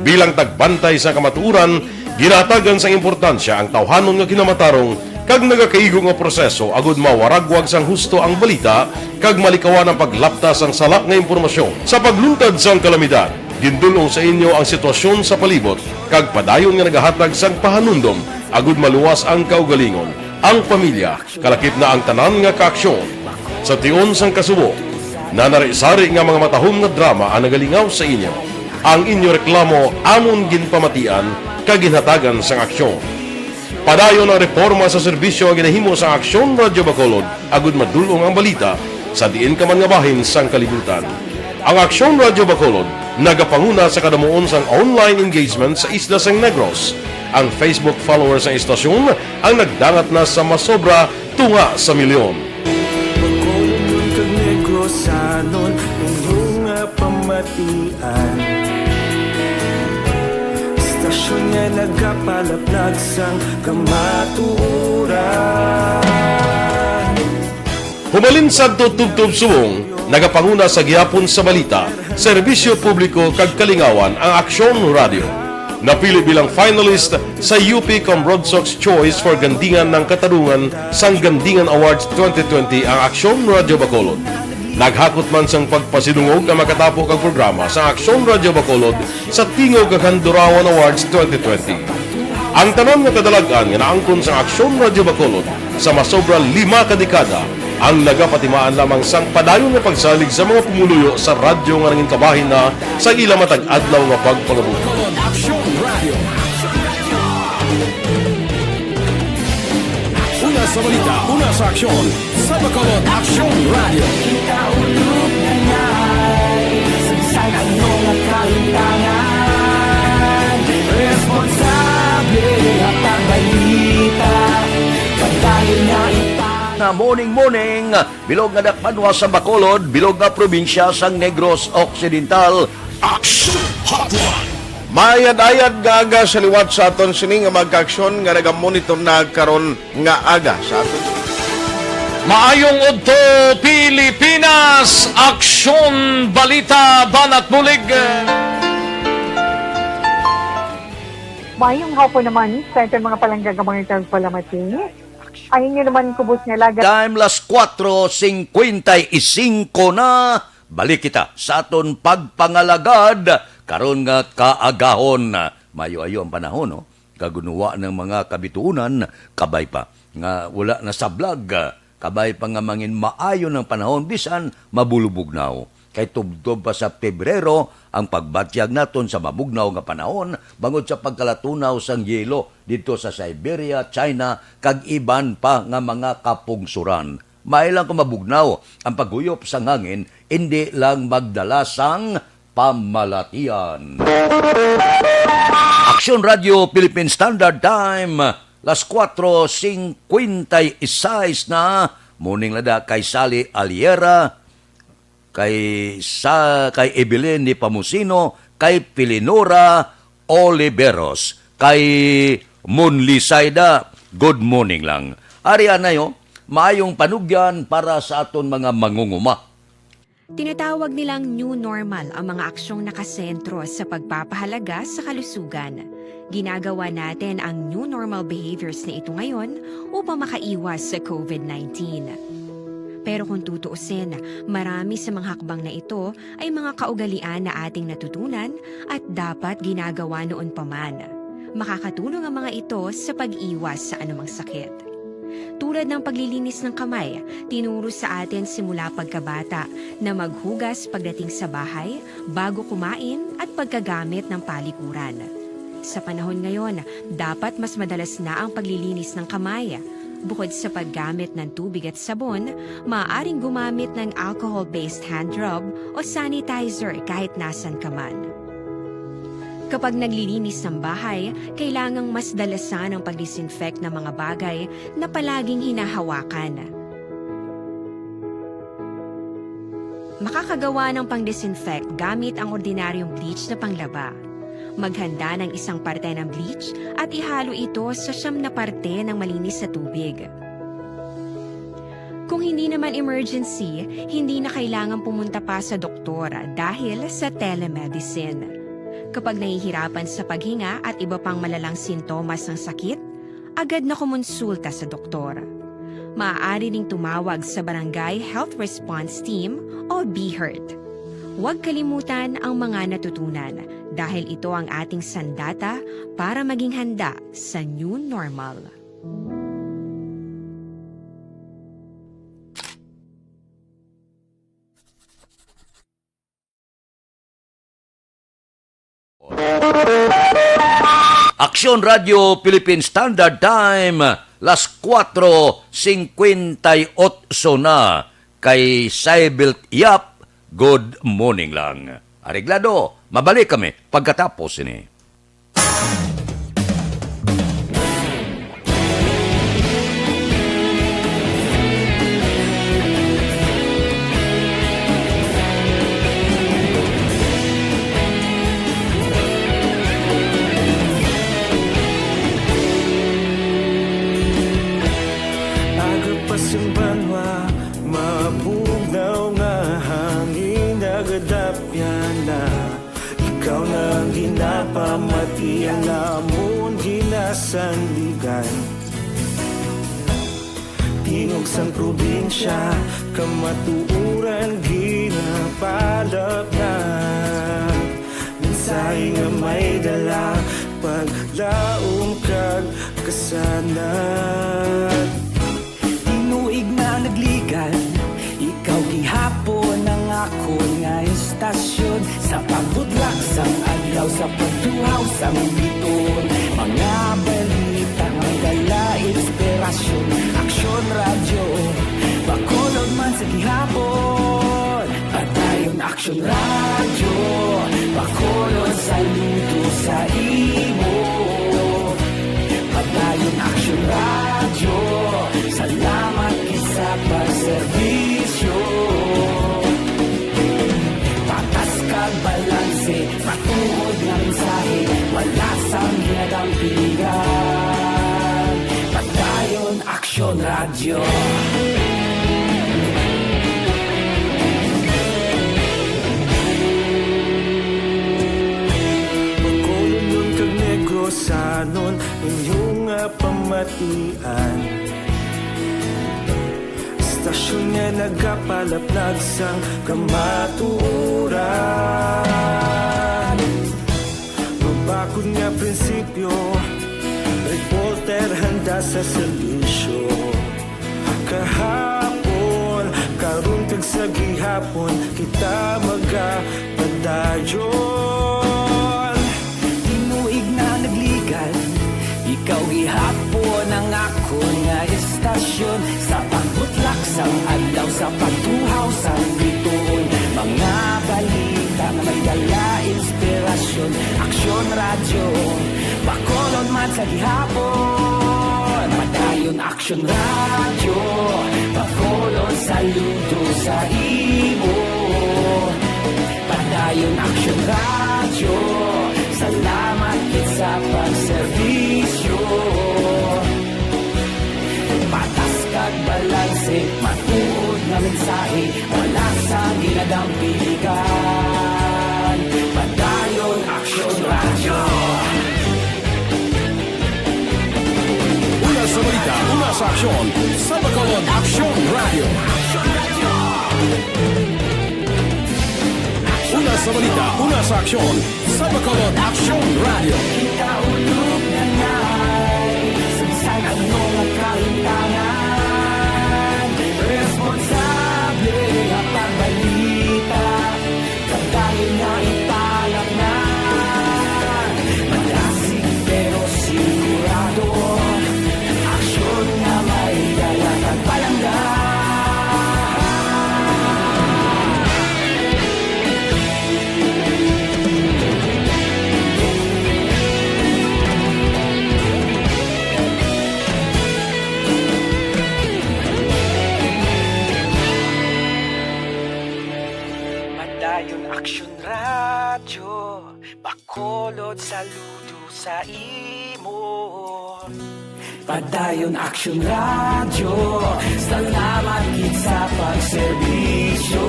Bilang tagbantay sa kamatuoran, ginahatagan sang importansya ang tawhanon nga kinamatarong kag nagakaigo nga proseso agud mawaragwag sang husto ang balita kag malikawan ang paglapta sang sala nga impormasyon. Sa pagluntad sang kalamidad, gindul-ong sa inyo ang sitwasyon sa palibot kag padayon nga nagahatag sang pahanumdom agud maluwas ang kaugalingon, ang pamilya, kalakip na ang tanan nga kaaksyon. Sa tion sang kasubo, nanari-sari nga mga matahom nga drama ang nagalingaw sa inyo. Ang inyo reklamo amon ginpamatian kag ginhatagan sang aksyon. Padayon ang reporma sa serbisyo nga ginahimo sang Aksyon Radyo Bacolod agud madul-ong ang balita sa diin ka man nga bahin sang kalibutan. Ang Aksyon Radyo Bacolod nagapanguna sa kadamuon sang online engagement sa isla sang Negros. Ang Facebook followers sang istasyon ang nagdangat na sa masobra tunga sa milyon. Bacolodnon kag Negrosanon, inyo nga pamatian. Istasyon nga nagapalaplag sang kamatuoran. Hubalin sadto tubtob subong, nagapanguna sa gihapon sa balita, serbisyo publiko kag kalingawan ang Aksyon Radyo. Napili bilang finalist sa U P Comrod Sox Choice for Gandingan ng Katarungan sang Gandingan Awards twenty twenty ang Aksyon Radyo Bacolod. Naghakot man sang pagpasidungog ang makatapo kag programa sa Aksyon Radyo Bacolod sa Tingog kag Handurawan Awards twenty twenty. Ang tanan nga kadalag-an nga naangkon sang Aksyon Radyo Bacolod sa masobra lima ka dekada ang nagapatimaan lamang sang padayon nga pagsalig sa mga pumuluyo sa radyo nga nangin kabahin na sa ila matag adlaw nga pagpangabuhi. Aksyon Radyo. Una sa balita, una sa aksyon, sa Bacolod Aksyon Radyo. Kita ulog na ngay, sa bisan ano nga kahitangan, responsable, hatag balita, padayon nga ipang- Na morning, morning, bilog nga dakbanwa sa Bacolod, bilog nga probinsya sang Negros Occidental. Action Hotline. Maayad-ayad nga aga sa liwat sa aton sini nga mga kaaksyon nga nagamonitor na karon nga aga sa aton. Maayong udto, Pilipinas! Aksyon, balita, banat bulig. Maayong hapon naman sa aton mga palangga nga mga tagpalamati. Ang inyo naman kubos nga laga. Time las kuwatro singkwenta y singko na. Balik kita sa aton pagpangalagad karon nga kaagahon. Maayo-ayo ang panahon, no? Kagunwa ng mga kabituunan, kabay pa nga wala na sablag, kabay pa nga mangin maayo ng panahon, bisan mabulubugnaw. Kay tubtob pa sa Pebrero ang pagbatyag naton sa mabugnaw nga panahon, bangod sa pagkalatunaw sang yelo didto sa Siberia, China, kag iban pa nga mga kapungsuran. Maayo lang kung mabugnaw ang paghuyop sang hangin, indi lang magdala sang pamalatian. Aksyon Radyo Philippine Standard Time, las kuwatro singkwenta y seis na. Morning lada kay Sally Aliera, kay sa, kay Evelyn Nepomuceno, kay Pilinora, Oliveros. kay Monlisayda. Good morning lang. Ari anay, oh, maayong panugyan para sa aton mga mangunguma. Tinatawag nilang new normal ang mga aksyong nakasentro sa pagpapahalaga sa kalusugan. Ginagawa natin ang new normal behaviors na ito ngayon upang makaiwas sa covid nineteen. Pero kung tutuusin, marami sa mga hakbang na ito ay mga kaugalian na ating natutunan at dapat ginagawa noon pa man. Makakatulong ang mga ito sa pag-iwas sa anumang sakit. Tulad ng paglilinis ng kamay, tinuro sa atin simula pagkabata na maghugas pagdating sa bahay, bago kumain, at pagkagamit ng palikuran. Sa panahon ngayon, dapat mas madalas na ang paglilinis ng kamay. Bukod sa paggamit ng tubig at sabon, maaaring gumamit ng alcohol-based hand rub o sanitizer kahit nasan ka man. Kapag naglilinis ng bahay, kailangang mas dalasan ang pag-disinfect ng mga bagay na palaging hinahawakan. Makakagawa ng pang-disinfect gamit ang ordinaryong bleach na panglaba. Maghanda ng isang parte ng bleach at ihalo ito sa siyam na parte ng malinis na tubig. Kung hindi naman emergency, hindi na kailangan pumunta pa sa doktor dahil sa telemedicine. Kapag nahihirapan sa paghinga at iba pang malalang sintomas ng sakit, agad na kumonsulta sa doktor. Maaari ring tumawag sa Barangay Health Response Team o BHERT. Huwag kalimutan ang mga natutunan dahil ito ang ating sandata para maging handa sa new normal. Aksyon Radio Philippine Standard Time, las kuwatro singkwenta'y otso na. Kay Cybert Yap, good morning lang. Areglado, mabalik kami pagkatapos ini. Aga pa sing banwa, mabugnaw nga hangin nagadapyan na. Ikaw na ang ginapamati, ang amon ginasandigan. Tingog sang probinsya, kamatuoran ginapalapngan. Mensahe nga may dala, paglaom kag kasanag. Tinuig na nagligan, ikaw gihapon ang akon nga istasyon. Sa pagbutlak sang adlaw, sa pagtuhaw sang bituon, mga balita nga may dala inspirasyon. Aksyon Radyo, Bacolod man sa gihapon. Padayon Aksyon Radyo, Bacolod, saludo sa imo. Padayon Aksyon Radyo, salamat gid sa pagserbisyo. Patas kag balanse, matuod nga mensahe, wala sang ginadampingan. Padayon Aksyon Radyo. Bacolodnon kag Negrosanon, inyo nga pamatian. Istasyon nga nagapalaplag sang kamatuoran. Mabakod nga prinsipyo, reporter handa sa serbisyo. Kahapon, karon kag sa gihapon, kita magapadayon. Tinuig na nagligan, ikaw gihapon ang akon nga istasyon. Sa pagbutlak sang adlaw, sa pagtuhaw sang bituon, mga balita nga may dala inspirasyon. Aksyon Radyo, Bacolod man sa gihapon. Padayon Aksyon Radyo, Bacolod, saludo sa imo. Padayon Aksyon Radyo, salamat gid sa Pagserbisyo, patas kag balanse, matuod nga mensahe, wala sang ginadampingan. Padayon Aksyon Radyo. Una sa balita, una sa aksyon, sa Bacolod Aksyon Radyo. Una sa balita, una sa aksyon, sa Bacolod Aksyon Radyo. Kita ulog na ngay, sa bisan ano nga kahintangan, responsable nga pagbalita, kag dayon nga ipalangnan. Madasig pero sigurado, aksyon nga may dala kag palangga. Padayon Aksyon Radyo, Bacolod, saludo sa imo. Padayon Aksyon Radyo, salamat gid sa pagserbisyo.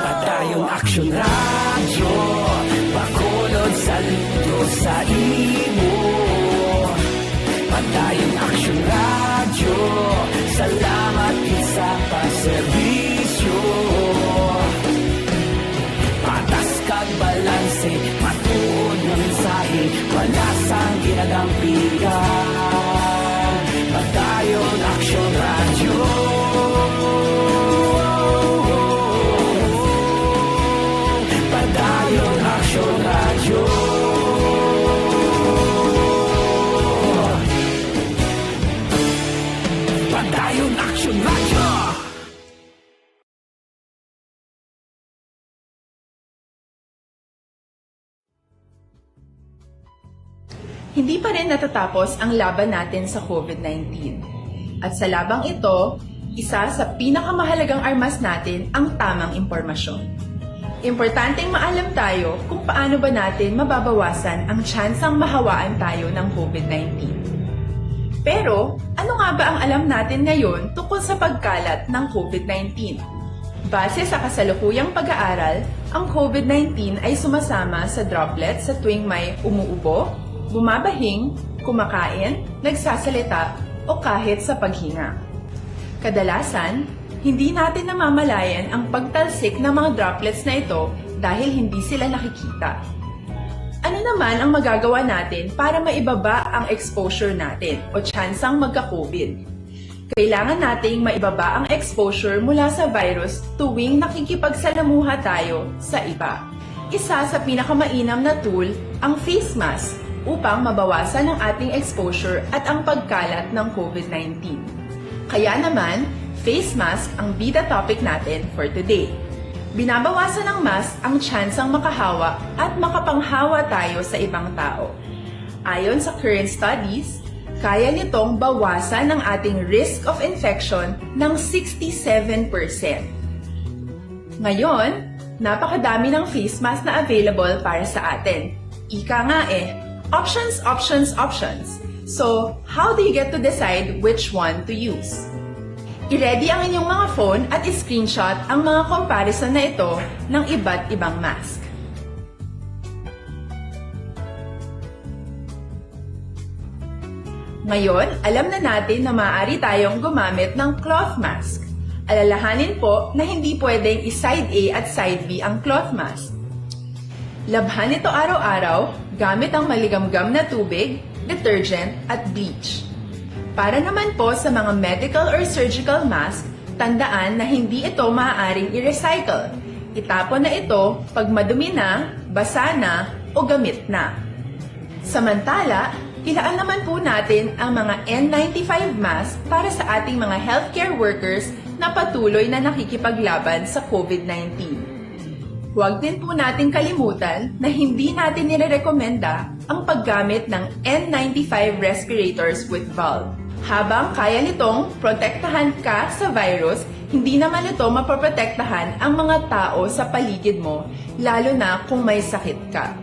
Padayon Aksyon Radyo, Bacolod, saludo sa imo. Padayon Aksyon Radyo, salamat gid sa pagserbisyo. Patas kag balanse, matuod nga mensahe, wala sang ginadampingan. Padayon Aksyon Radyo. Padayon Aksyon Radyo. Padayon Aksyon Radyo. Hindi pa rin natatapos ang laban natin sa COVID nineteen. At sa labang ito, isa sa pinakamahalagang armas natin ang tamang impormasyon. Importanteng maalam tayo kung paano ba natin mababawasan ang tsansang mahawaan tayo ng COVID nineteen. Pero, ano nga ba ang alam natin ngayon tungkol sa pagkalat ng COVID nineteen? Base sa kasalukuyang pag-aaral, ang COVID nineteen ay sumasama sa droplets sa tuwing may umuubo, bumabahing, kumakain, nagsasalita, o kahit sa paghinga. Kadalasan, hindi natin namamalayan ang pagtalsik ng mga droplets na ito dahil hindi sila nakikita. Ano naman ang magagawa natin para maibaba ang exposure natin o tsansang magka-COVID? Kailangan nating maibaba ang exposure mula sa virus tuwing nakikipagsalamuha tayo sa iba. Isa sa pinakamainam na tool ang face mask upang mabawasan ang ating exposure at ang pagkalat ng COVID nineteen. Kaya naman, face mask ang bida topic natin for today. Binabawasan ng mask ang tsansang makahawa at makapanghawa tayo sa ibang tao. Ayon sa current studies, kaya nitong bawasan ang ating risk of infection ng sixty-seven percent. Ngayon, napakadami ng face mask na available para sa atin. Ika nga eh, options, options, options. So, how do you get to decide which one to use? I-ready ang inyong mga phone at i-screenshot ang mga comparison na ito ng iba't ibang mask. Ngayon, alam na natin na maaari tayong gumamit ng cloth mask. Alalahanin po na hindi pwedeng i-side A at side B ang cloth mask. Labhan ito araw-araw gamit ang maligamgam na tubig, detergent, at bleach. Para naman po sa mga medical or surgical mask, tandaan na hindi ito maaaring i-recycle. Itapon na ito pag madumi na, basa na, o gamit na. Samantala, ilaan naman po natin ang mga N ninety-five mask para sa ating mga healthcare workers na patuloy na nakikipaglaban sa COVID nineteen. Huwag din po nating kalimutan na hindi natin nirerekomenda ang paggamit ng N ninety-five respirators with valve. Habang kaya nitong protektahan ka sa virus, hindi naman ito mapoprotektahan ang mga tao sa paligid mo, lalo na kung may sakit ka.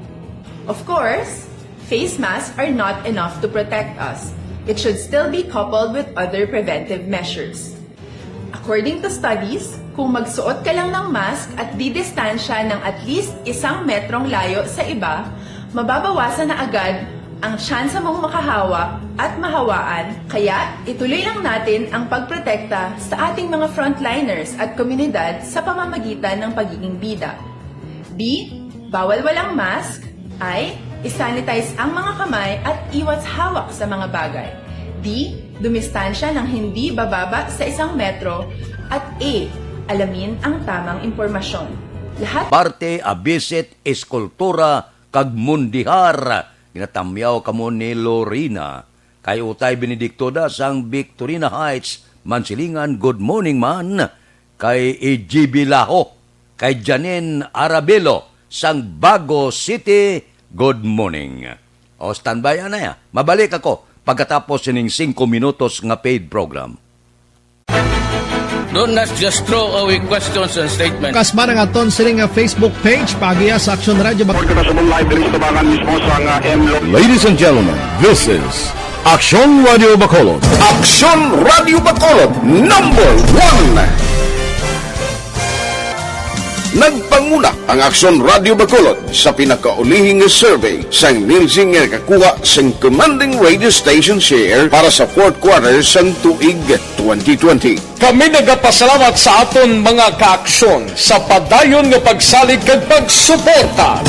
Of course, Face masks are not enough to protect us. It should still be coupled with other preventive measures. According to studies, kung magsuot ka lang ng mask at didistansya ng at least isang metrong layo sa iba, mababawasan na agad ang tsansa mong makahawa at mahawaan, kaya ituloy lang natin ang pagprotekta sa ating mga frontliners at komunidad sa pamamagitan ng pagiging bida. B, bawal walang mask. I, isanitize ang mga kamay at iwas hawak sa mga bagay. D, dumistansya ng hindi bababa sa isang metro. At E, alamin ang tamang impormasyon. Lahat Parte, Abisit, Eskultura, kag Mundihar. Ginatamyaw kamo ni Lorena. Kay Utay Benedicto da sang Victorina Heights, Mansilingan, good morning man. Kay E G B Laho, kay Janine Arabelo sang Bago City, good morning. O, standby, anay, ah. Mabalik ako pagkatapos sining singko minutos nga paid program. Do not just throw away questions and statements. Kasman ang aton sini nga Facebook page, paagiha sa Aksyon Radio Bacolod. Report kita sa live diri sa tubangan mismo sa nga M Lo- Ladies and gentlemen, this is Aksyon Radio Bacolod. Aksyon Radio Bacolod, number one. Nagpanguna ang Aksyon Radio Bacolod sa pinakaulihing survey sang Nielsen nga nakakuha sang commanding radio station share para sa fourth quarter sang tuig twenty twenty. Kami nagapasalamat sa aton mga kaaksyon sa padayon nga pagsalig kag pagsuporta.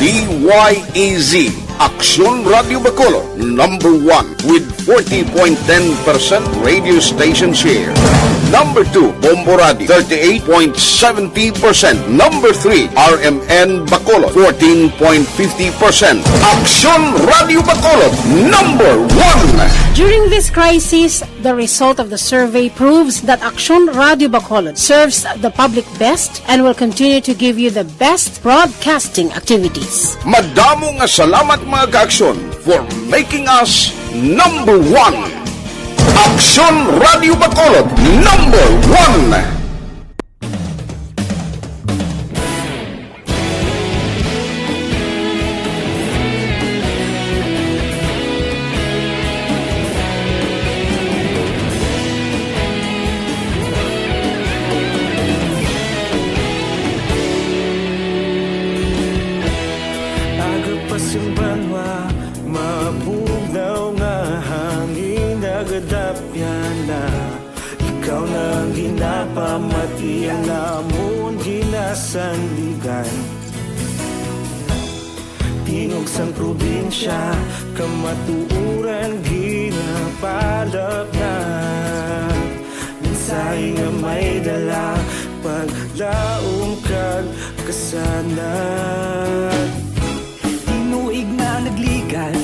D Y E Z, Aksyon Radio Bacolod, number one with forty point ten percent radio station share. Number two, Bombo Radio, thirty-eight point seventy percent. Number three, R M N Bacolod, fourteen point fifty percent. Aksyon Radio Bacolod, number one. During this crisis, the result of the survey proves that Aksyon Radio Bacolod serves the public best and will continue to give you the best broadcasting activities. Madamo nga salamat, mga kaaksyon, for making us number one. Aksyon Radio Bacolod, number one. Aga pa sing banwa, mabugnaw nga hangin nagadapya na. Ikaw na ang ginapamati, ang amon ginasandigan. Tingog sang probinsya, kamatuoran ginapalapnag. Mensahe nga may dala, paglaom kag kasanag. Tinuig na nagligan,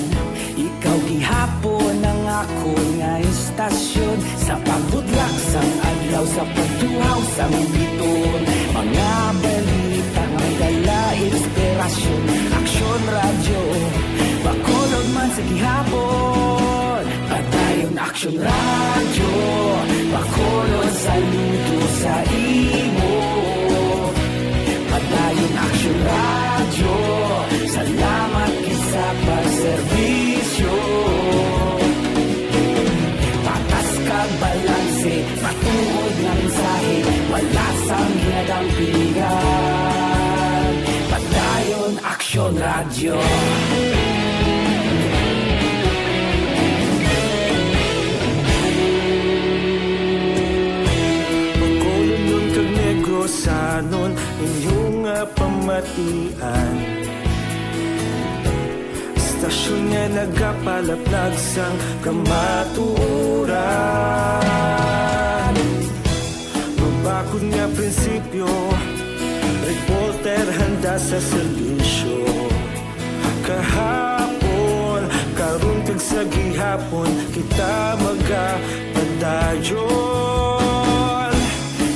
ikaw gihapon ang akon nga estasyon. Sa pagbutlak sang adlaw, sa pagtuhaw sang biton, mga balita may dala inspirasyon. Aksyon Radyo Bacolod man sa gihapon. Padayon Aksyon Radyo Bacolod, saludo sa imo. Padayon Aksyon Radyo, salamat gid sa pagserbisyo. Patas kag balanse, matuod nga mensahe, wala sang ginadampingan. Padayon Aksyon Radyo. Bacolodnon kag Negrosanon, inyo nga pamatian. Estasyon nga nagapalaplag sang kamatuoran. Mabakod nga prinsipyo, reporter handa sa serbisyo. Kahapon, karon kag sa gihapon, kita magapadayon.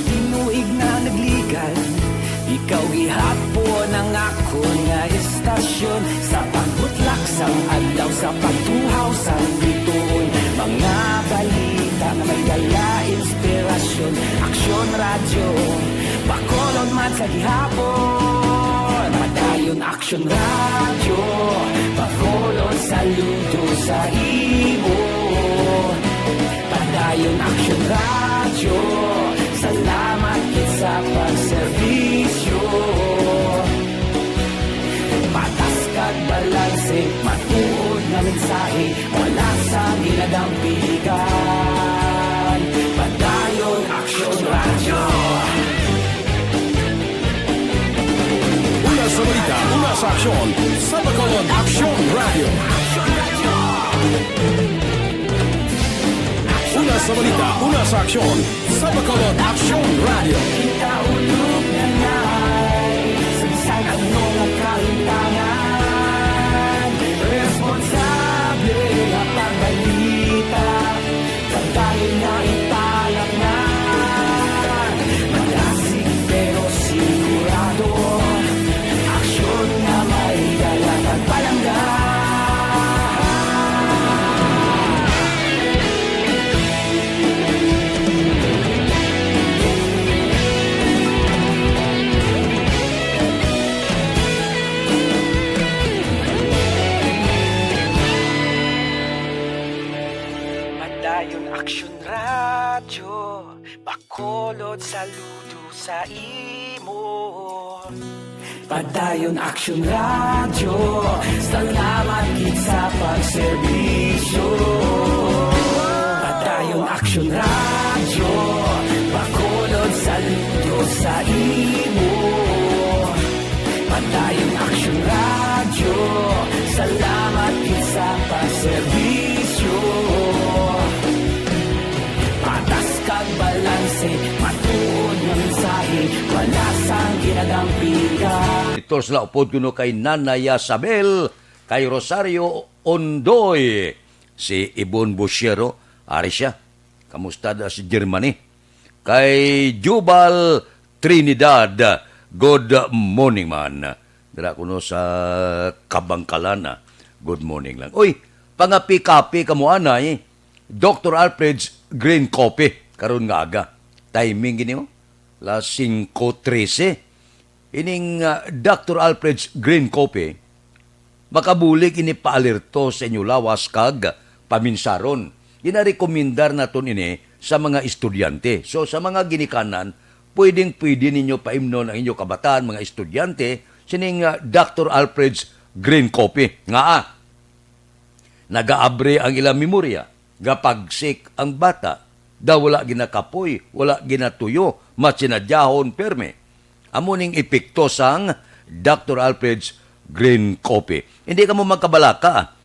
Tinuig na nagligan, ikaw gihapon ang akon nga estasyon. Sa pagbutlak sang adlaw, sa pagtuhaw sang biton, mga balita nga may dala inspirasyon. Aksyon Radyo Bacolod man sa gihapon. Padayon Aksyon Radyo Bacolod Saludo sa imo, Padayon Aksyon Radyo. Salamat gid sa pagserbisyo. Patas kag balanse, matuod nga mensahe, wala sang ginadampigan. Padayon Aksyon Radyo. Una sa balita, una sa aksyon, sa Bacolod Aksyon Radyo. Una sa balita, una sa aksyon, sa Bacolod Aksyon Radyo. Kita ulog na na'y sa bisan ano nga kahintangan. Responsable nga pagbalita, pagdali nga italangan. Malasig pero sigurado, aksyon nga may dala kag palangga. Padayon Aksyon Radyo, Bacolod, saludo sa imo. Padayon Aksyon Radyo, salamat gid sa pagserbisyo. Padayon Aksyon Radyo, Bacolod, saludo sa imo. Padayon Aksyon Radyo, salamat gid sa pagserbisyo. Patas kag balanse, matuod nga mensahe, wala sang ginadampigan. Ito sila upod kuno kay Nanay Isabel, kay Rosario Ondoy, si Ibon Busiero, ari siya. Kamusta da si Germany? Kay Jubal Trinidad, good morning man. Dira kuno sa Kabangkalan, ah. Good morning lang. Uy, pangapi-kapi kamo anay, Doctor Alfred's Green Coffee, karon nga aga. Timing gini, oh. Las singko trese. Ining, ah, Doctor Alfred's Green Coffee, makabulig ini paalerto sa inyo lawas kag paminsaron. Ginarekomendar naton ini sa mga estudyante. So, sa mga ginikanan, pwedeng-pwede ninyo paimnon ang inyo kabataan, mga estudyante, sining, ah, Doctor Alfred's Green Coffee. Ngaa, nagaabri ang ilang memorya, gapagsik ang bata, daw wala ginakapoy, wala ginatuyo, matsinadyahon perme. Amo ning epekto sang Doctor Alfred's Green Coffee. Hindi kamo magkabalaka.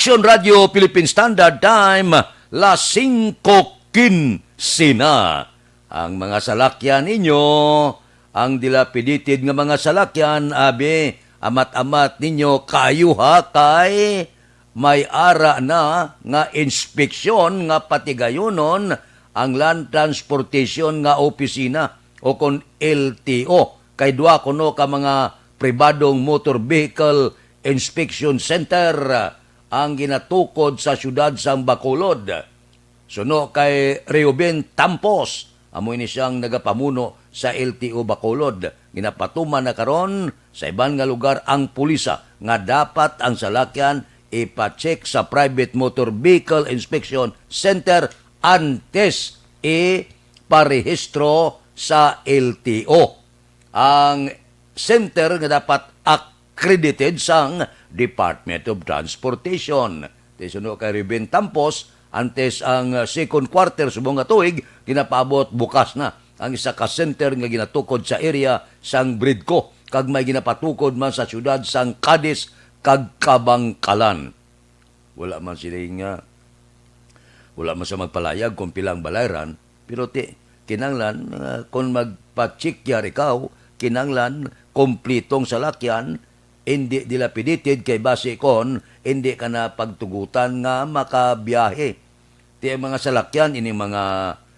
Aksyon Radyo Philippine Standard Time, las singko kinse na. Ang mga salakyan ninyo, ang dilapidated nga mga salakyan, abi, amat-amat ninyo kayo ha, kay may ara na nga inspeksyon nga patigayonon ang Land Transportation nga Opisina o kon L T O. Kay dua kuno ka mga pribadong motor vehicle inspection center ang ginatukod sa siyudad sang Bacolod. Suno kay Reuben Tampos, amo ini siyang nagapamuno sa L T O Bacolod. Ginapatuman na karon sa iban nga lugar ang pulisa nga dapat ang salakyan ipa-check sa Private Motor Vehicle Inspection Center antes iparehistro sa L T O. Ang center nga dapat accredited sang Department of Transportation. Suno kay Ruben Tampos, antes ang, uh, second quarter subong nga tuig, ginapaabot bukas na ang isa ka center nga ginatukod sa area sang Bridco, kag may ginapatukod man sa siyudad sang Cadiz kag Kabangkalan. Wala man sila nga, wala man sa magpalayag kung pila ang balayran, pero ti, kinanglan, uh, kung magpa-check yar ikaw, kinanglan kompletong salakyan, hindi dilapidated kay basi kon hindi ka na pagtugutan nga makabiyahe. Ti ang mga salakyan, ini mga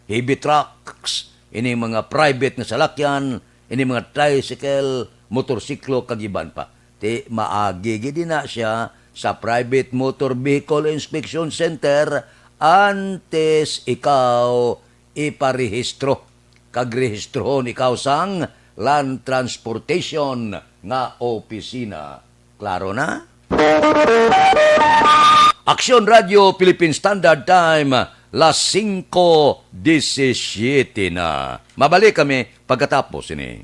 heavy trucks, ini mga private nga salakyan, ini mga tricycle, motorsiklo, kag iban pa. Ti maagi gid na siya sa Private Motor Vehicle Inspection Center antes ikaw iparehistro kag rehistrohon ikaw sang Land Transportation nga opisina. Klaro na? Aksyon Radio Philippine Standard Time, las singko disisiete na. Mabalik kami pagkatapos ini.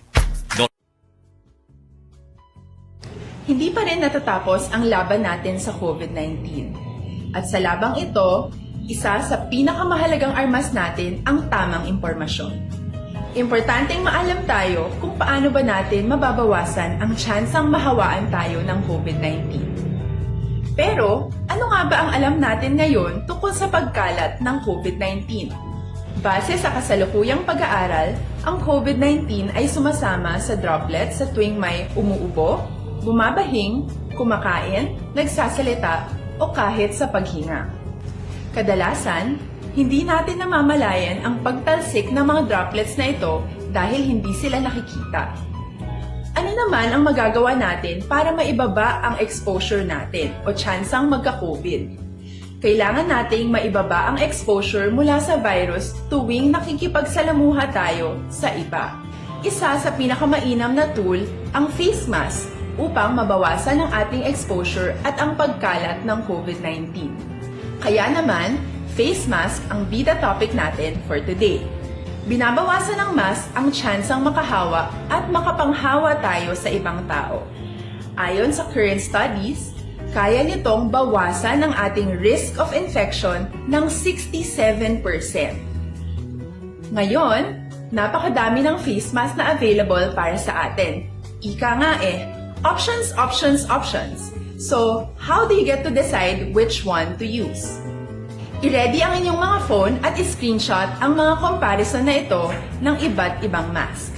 Hindi pa rin natatapos ang laban natin sa COVID nineteen. At sa labang ito, isa sa pinakamahalagang armas natin ang tamang impormasyon. Importanteng maalam tayo kung paano ba natin mababawasan ang tsansang mahawaan tayo ng COVID nineteen. Pero, ano nga ba ang alam natin ngayon tungkol sa pagkalat ng COVID nineteen? Base sa kasalukuyang pag-aaral, ang COVID nineteen ay sumasama sa droplets sa tuwing may umuubo, bumabahing, kumakain, nagsasalita, o kahit sa paghinga. Kadalasan, hindi natin namamalayan ang pagtalsik ng mga droplets na ito dahil hindi sila nakikita. Ano naman ang magagawa natin para maibaba ang exposure natin o tsansang magka-COVID? Kailangan nating maibaba ang exposure mula sa virus tuwing nakikipagsalamuha tayo sa iba. Isa sa pinakamainam na tool ang face mask upang mabawasan ang ating exposure at ang pagkalat ng COVID nineteen. Kaya naman, face mask ang bida topic natin for today. Binabawasan ng mask ang tsansang makahawa at makapanghawa tayo sa ibang tao. Ayon sa current studies, kaya nitong bawasan ang ating risk of infection ng sixty-seven percent. Ngayon, napakadami ng face mask na available para sa atin. Ika nga eh, options, options, options. So, how do you get to decide which one to use? I-ready ang inyong mga phone at i-screenshot ang mga comparison na ito ng iba't ibang mask.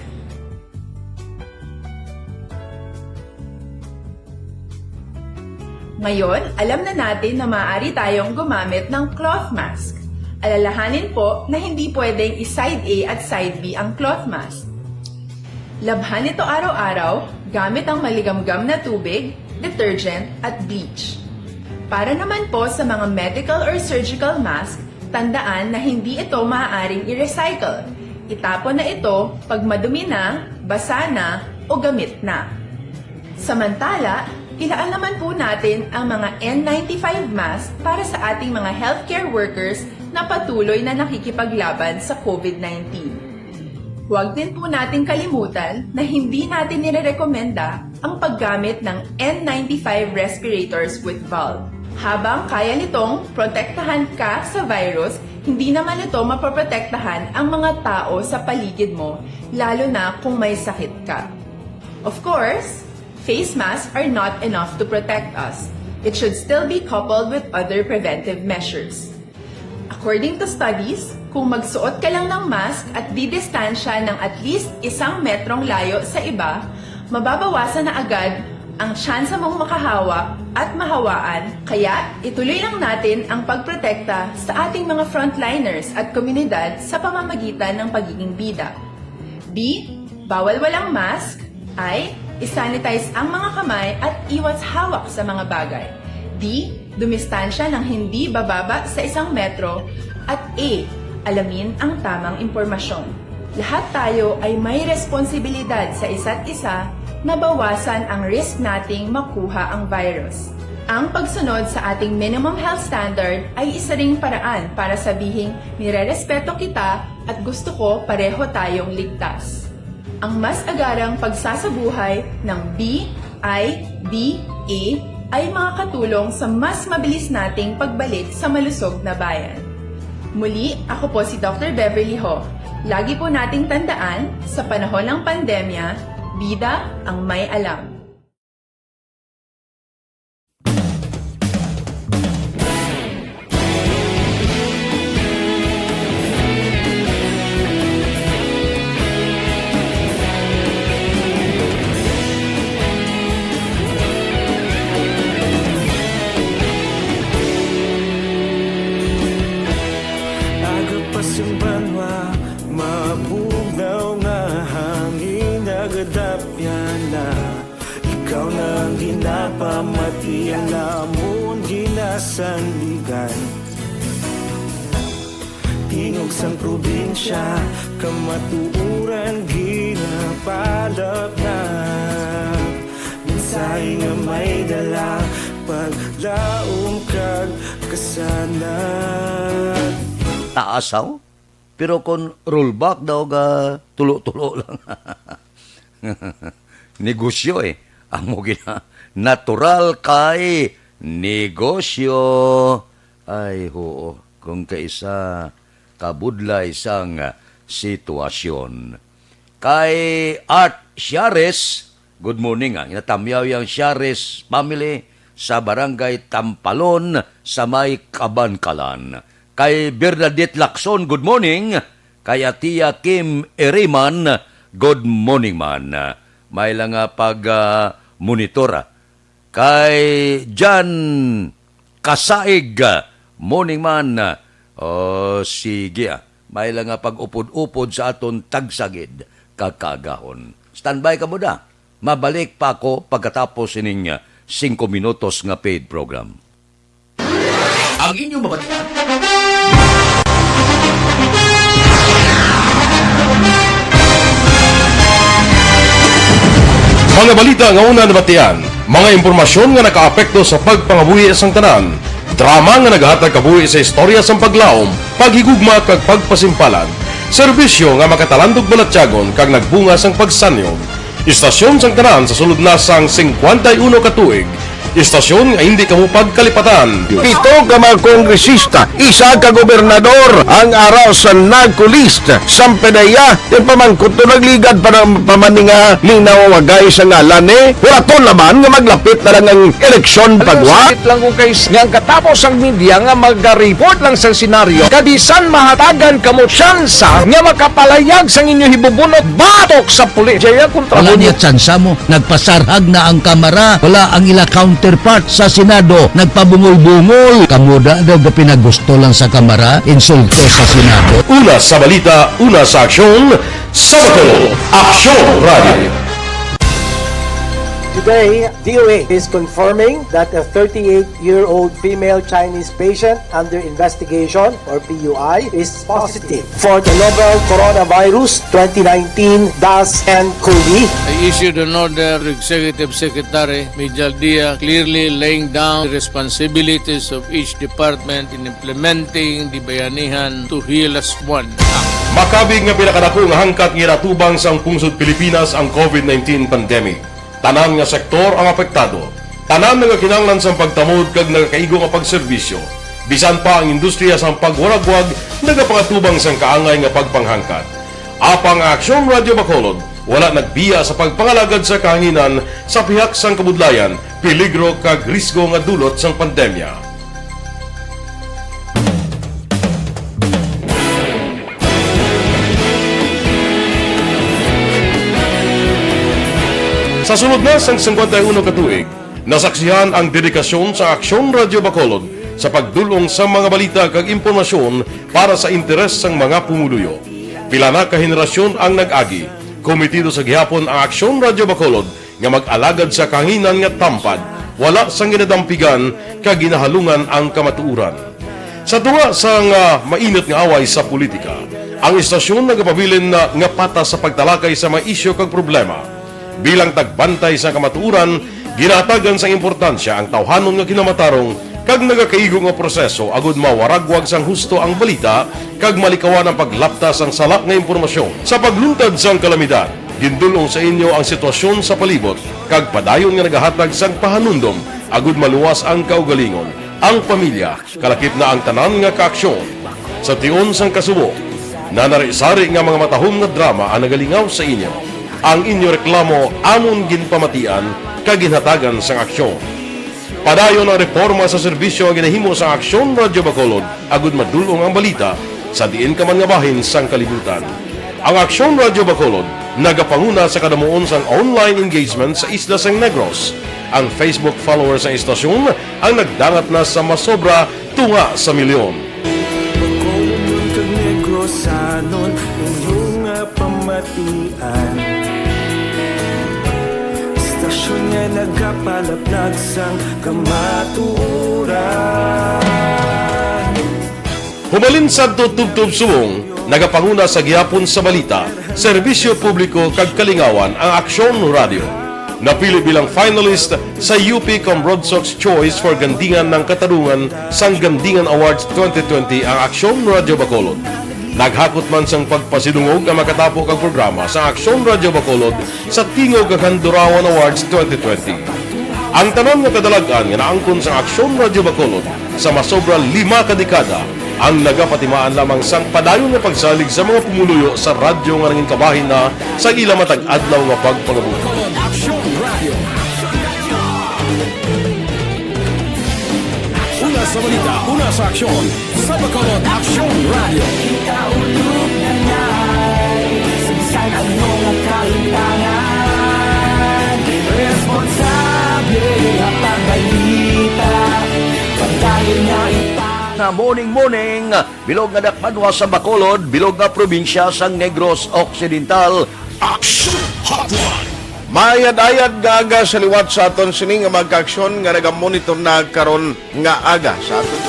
Ngayon, alam na natin na maaari tayong gumamit ng cloth mask. Alalahanin po na hindi pwedeng i-side A at side B ang cloth mask. Labhan ito araw-araw gamit ang maligamgam na tubig, detergent, at bleach. Para naman po sa mga medical or surgical mask, tandaan na hindi ito maaaring i-recycle. Itapon na ito pag madumi na, basa na, o gamit na. Samantala, ilaan naman po natin ang mga N ninety-five mask para sa ating mga healthcare workers na patuloy na nakikipaglaban sa COVID nineteen. Huwag din po nating kalimutan na hindi natin nirerekomenda ang paggamit ng N ninety-five respirators with valve. Habang kaya nitong protektahan ka sa virus, hindi naman ito mapoprotektahan ang mga tao sa paligid mo, lalo na kung may sakit ka. Of course, face masks are not enough to protect us. It should still be coupled with other preventive measures. According to studies, kung magsuot ka lang ng mask at didistansya ng at least isang metrong layo sa iba, mababawasan na agad ang tsansa mong makahawa at mahawaan. Kaya, ituloy lang natin ang pagprotekta sa ating mga frontliners at komunidad sa pamamagitan ng pagiging bida. B, bawal walang mask. I, isanitize ang mga kamay at iwas hawak sa mga bagay. D, dumistansya ng hindi bababa sa isang metro. At A, alamin ang tamang impormasyon. Lahat tayo ay may responsibilidad sa isa't isa na bawasan ang risk nating makuha ang virus. Ang pagsunod sa ating minimum health standard ay isa ring paraan para sabihing nirerespeto kita at gusto ko pareho tayong ligtas. Ang mas agarang pagsasabuhay ng B I D A ay makakatulong sa mas mabilis nating pagbalik sa malusog na bayan. Muli, ako po si Doctor Beverly Ho. Lagi po nating tandaan, sa panahon ng pandemya, bida ang may alam. Aga pa sing banwa, mabugnaw nga hangin, nagadapyan na. Ikaw na ang ginapamati, ang amon ginasandigan. Tingog sang probinsya, kamatuoran ginapalapnap. Mensahe nga may dala, paglaom kag kasanag. Taas, haw? Pero kung rollback daw, ga tulo-tulo lang. Negosyo, eh. Amo gina, natural kay negosyo. Ay, oo. Kung kaisa kabudlay sang sitwasyon. Kay Art Siares, good morning, ah. Ginatamyaw yang Siares family sa Barangay Tampalon sa may Kabankalan. Kay Bernadette Lacson, good morning. Kay Atia Kim Eriman, good morning man. May lang nga pag, ah, monitor, ah. Kay Jan Kasaig, morning man. Oh, sige, ah. May lang nga pag-upod-upod sa aton tagsagid kag kaagahon. Standby ka mo da. Mabalik pa ako pagkatapos sining, ah, singko minutos nga paid program. Ang inyong mabatian. Mga balita nga una nabatian, mga impormasyon nga nakaapekto sa pagpangabuhi sang tanan, drama nga nagahatag kabuhi sa istorya sang paglaom, paghigugma kag pagpasimpalan, serbisyo nga makatalandog balatyagon kag nagbunga sang pagsanyog. Istasyon sang tanan sa sulod na sang singkwenta y uno ka tuig. Istasyon nga hindi kamo pagkalipatan. Pito ka mga kongresista, isa ka gobernador ang ara sa NAGCO list. Sang PDEA, ti pamangkot to nagligad pa na, pa man ni nga linawagay sa ngalan ni. Huraton naman nga maglapit na lang ang eleksyon. Alam mo, pagwa. Sakit lang kung kay s-, nga ang katapos ang media nga maga-report lang sa senaryo. Kabisan mahatagan kamo tsansa nga makapalayag sang inyo hibubunot batok sa pulis. Jaya kontra. Wala mo niya tsansa mo. Nagpasarhag na ang Kamara. Wala ang ila counterpart sa Senado. Nagpabungol-bungol. Kamo da daw ga pinagusto lang sa Kamara, insulto sa Senado. Una sa balita, una sa aksyon, sa Bacolod, Aksyon Radio. Today, D O A is confirming that a thirty-eight-year-old female Chinese patient under investigation, or P U I, is positive for the novel coronavirus twenty nineteen dash N cov. I issued an order to Executive Secretary Mijal Dia, clearly laying down the responsibilities of each department in implementing the Bayanihan to Heal Us One Act. Makabig nga pinakadako nga hangkat nga ginatubang sang pungsod Pilipinas ang covid nineteen pandemic. Tanan nga sektor ang apektado. Tanan nagakinahanglan sang pagtamod kag nagakaigo nga pagserbisyo. Bisan pa ang industriya sang pagwaragwag nagapangatubang sang kaangay nga pagpanghangkat. Apang ang Aksyon Radio Bacolod wala nagbiya sa pagpangalagad sa kahanginan sa pihak sang kabudlayan, peligro kag risgo nga dulot sang pandemya. Sa sulod na sang singkwenta y uno ka tuig, nasaksihan ang dedikasyon sa Aksyon Radio Bacolod sa pagdul-ong sa mga balita kag impormasyon para sa interes sang mga pumuluyo. Pila na ka henerasyon ang nag-agi. Komitido sa gihapon ang Aksyon Radio Bacolod nga mag-alagad sa kahanginan nga tampad, wala sang ginadampigan kag ginahalungan ang kamatuoran. Sa tunga sang, ah, mainit nga away sa politika, ang istasyon nagapabilin na nga patas sa pagtalakay sa mga isyu kag problema. Bilang tagbantay sa kamatuoran, ginahatagan sang importansya ang tawhanon nga kinamatarong kag nagakaigo nga proseso agud mawaragwag sang husto ang balita kag malikawan ang paglapta sang sala nga impormasyon. Sa pagluntad sang kalamidad, Gindul-ong sa inyo ang sitwasyon sa palibot kag padayon nga nagahatag sang pahanumdom agud maluwas ang kaugalingon, ang pamilya, kalakip na ang tanan nga kaaksyon. Sa tion sang kasubo, nanari-sari nga mga matahom nga drama ang nagalingaw sa inyo. Ang inyo reklamo amon ginpamatian kag ginhatagan sang aksyon. Padayon ang reporma sa serbisyo nga ginahimo sang Aksyon Radyo Bacolod agud madul-ong ang balita sa diin ka man nga bahin sang kalibutan. Ang Aksyon Radyo Bacolod nagapanguna sa kadamuon sang online engagement sa isla sang Negros. Ang Facebook followers sang istasyon ang nagdangat na sa masobra tunga sa milyon. Bacolod kag Negrosanon, inyo nga pamatian. Istasyon nga nagapalaplag sang kamatuoran. Hubalin sadto tubtob subong, nagapanguna sa gihapon sa balita, serbisyo publiko kag kalingawan ang Aksyon Radyo. Napili bilang finalist sa U P Comrade Sox Choice for Gandingan ng Katarungan sang Gandingan Awards twenty twenty ang Aksyon Radyo Bacolod. Naghakot man sang pagpasidungog ang makatapo kag programa sa Aksyon Radyo Bacolod sa Tingog kag Handurawan Awards twenty twenty. Ang tanan nga kadalag-an nga naangkon sang Aksyon Radyo Bacolod sa masobra lima ka dekada ang nagapatimaan lamang sang padayon nga pagsalig sa mga pumuluyo sa radyo nga nangin kabahin na sa ila matag adlaw nga pagpangabuhi. Bacolod Aksyon Radio. Una sa balita, una sa aksyon, sa Bacolod Aksyon Radio. Kita ulog na ngay, sa bisan ano nga kahitangan, responsable nga pagbalita, pagdayon nga ipa- Na morning, morning, bilog nga dakbanwa sa Bacolod, bilog nga probinsya sang Negros Occidental. Action Hotline. Maayad-ayad nga aga sa liwat sa aton sini nga mga kaaksyon nga nagamonitor na karon nga aga sa aton.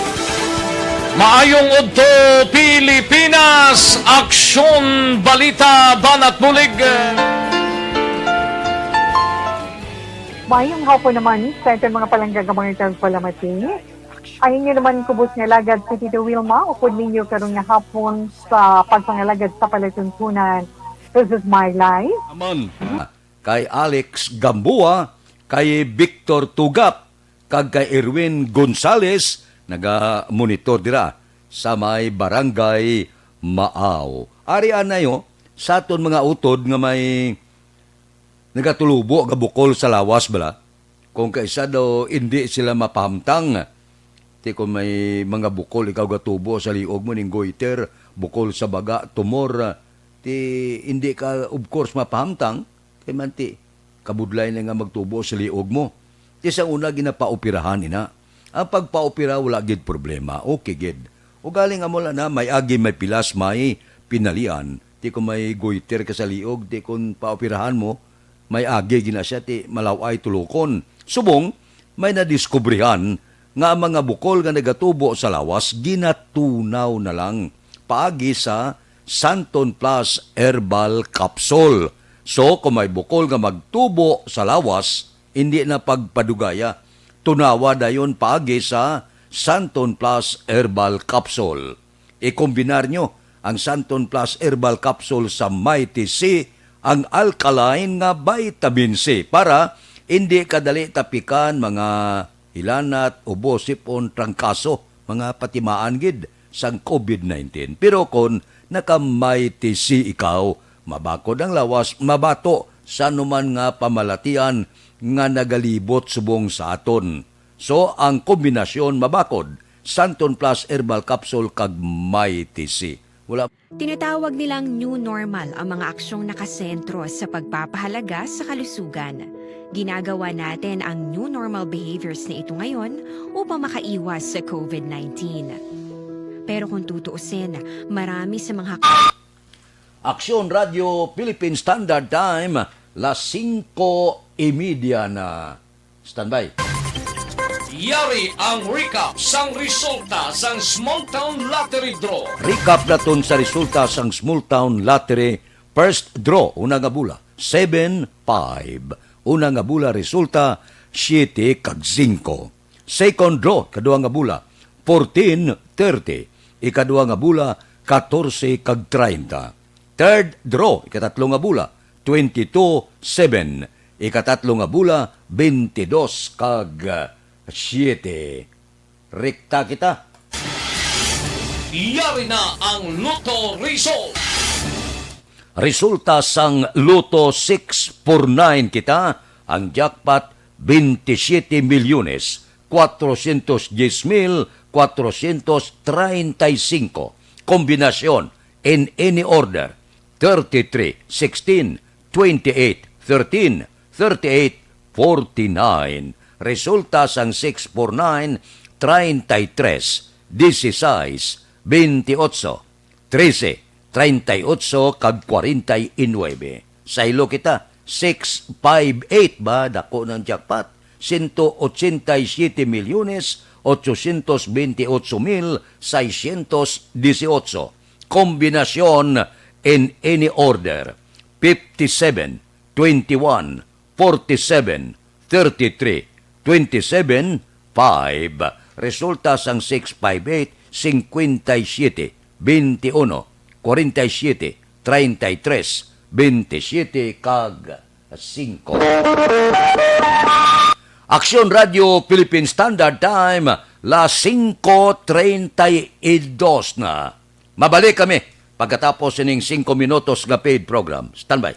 Maayong udto, Pilipinas! Aksyon, balita, banat bulig. Maayong hapon naman sa aton mga palangga nga mga tagpalamati. Ang inyo naman kubos nga alagad si Tito Wilma, upod ninyo karon nga hapon sa pagpangalagad sa palatuntunan. This is my life. Naman. Kay Alex Gamboa, kay Victor Tugap, kag kay Erwin Gonzales, naga-monitor dira sa may Barangay Maaw. Ari anay, oh, sa aton mga utod nga may nagatulubo nga bukol sa lawas bala. Kung kaisa daw hindi sila mapahamtang, ti kung may mga bukol ikaw gatubo sa liog mo, ning goiter, bukol sa baga, tumor, ti hindi ka, of course, mapahamtang, kay man ti kabudlay na nga magtubo sa liog mo. Ti sa una, ginapaoperahan ina. Ang pagpaopera, wala gid problema. Okay gid. Ugaling amo lang na may agi, may pilas, may pinalian. Ti kung may goiter ka sa liog, ti kung paoperahan mo, may agi gina siya, ti malaw-ay tulokon. Subong, may nadiskubrihan nga ang mga bukol nga nagatubo sa lawas ginatunaw na lang paagi sa Santon Plus Herbal Capsule. So, kung may bukol nga magtubo sa lawas, hindi na pagpadugaya. Tunawa dayon paagi sa Santon Plus Herbal Capsule. Ikombinar nyo ang Santon Plus Herbal Capsule sa Mighty C, ang alkaline nga vitamin C, para hindi ka dali tapikan mga hilanat, ubo, sipon, trangkaso, mga patimaan gid sang covid nineteen. Pero kon naka-Mighty C ikaw, mabakod ang lawas, mabato sa anuman nga pamalatian nga nagalibot subong sa aton. So, ang kombinasyon mabakod, Santon Plus Herbal Capsule kag Mighty C. Wala. Tinatawag nilang new normal ang mga aksyong nakasentro sa pagpapahalaga sa kalusugan. Ginagawa natin ang new normal behaviors na ito ngayon upang makaiwas sa covid nineteen. Pero kung tutuusin, marami sa mga Aksyon Radio Philippine Standard Time, las singko y media na. Standby. Yari ang recap sang resulta sang Small Town Lottery Draw. Recap naton sa resulta sang Small Town Lottery. First draw, una nga bula, seven five. Una nga bula, resulta, siete kag singko. Second draw, kadua nga bula, fourteen thirty. Ikadua nga bula, katorse kag treinta. Third draw, ikatatlo nga bula, twenty-two seven. Ikatatlo nga bola, twenty-dos kag siete. Rekta kita. Yari na ang Lotto Result. Resulta sang Lotto six four nine kita, ang jackpot, twenty-siyete milyones, cuatrocientos diez mil cuatrocientos treinta y cinco. Kombinasyon, in any order, thirty-three, sixteen, twenty-eight, thirteen, thirty-eight, forty-nine. Resulta sang six four nine, treinta y tres, dieciséis, veintiocho, trece, treinta y ocho, kag cuarenta y nueve. Saylo kita, six five eight ba, dako ng jackpot. Ciento ochenta y siete milyones, ochocientos veintiocho mil seiscientos dieciocho. Kombinasyon in any order, fifty-seven, twenty-one, forty-seven, thirty-three, twenty-seven, five. Resulta sang six five eight, cincuenta y siete, veintiuno, cuarenta y siete, treinta y tres, veintisiete, kag singko. Aksyon Radio Philippine Standard Time, las singko treinta y dos na. Mabalik kami pagkatapos sining singko minutos nga paid program. Standby.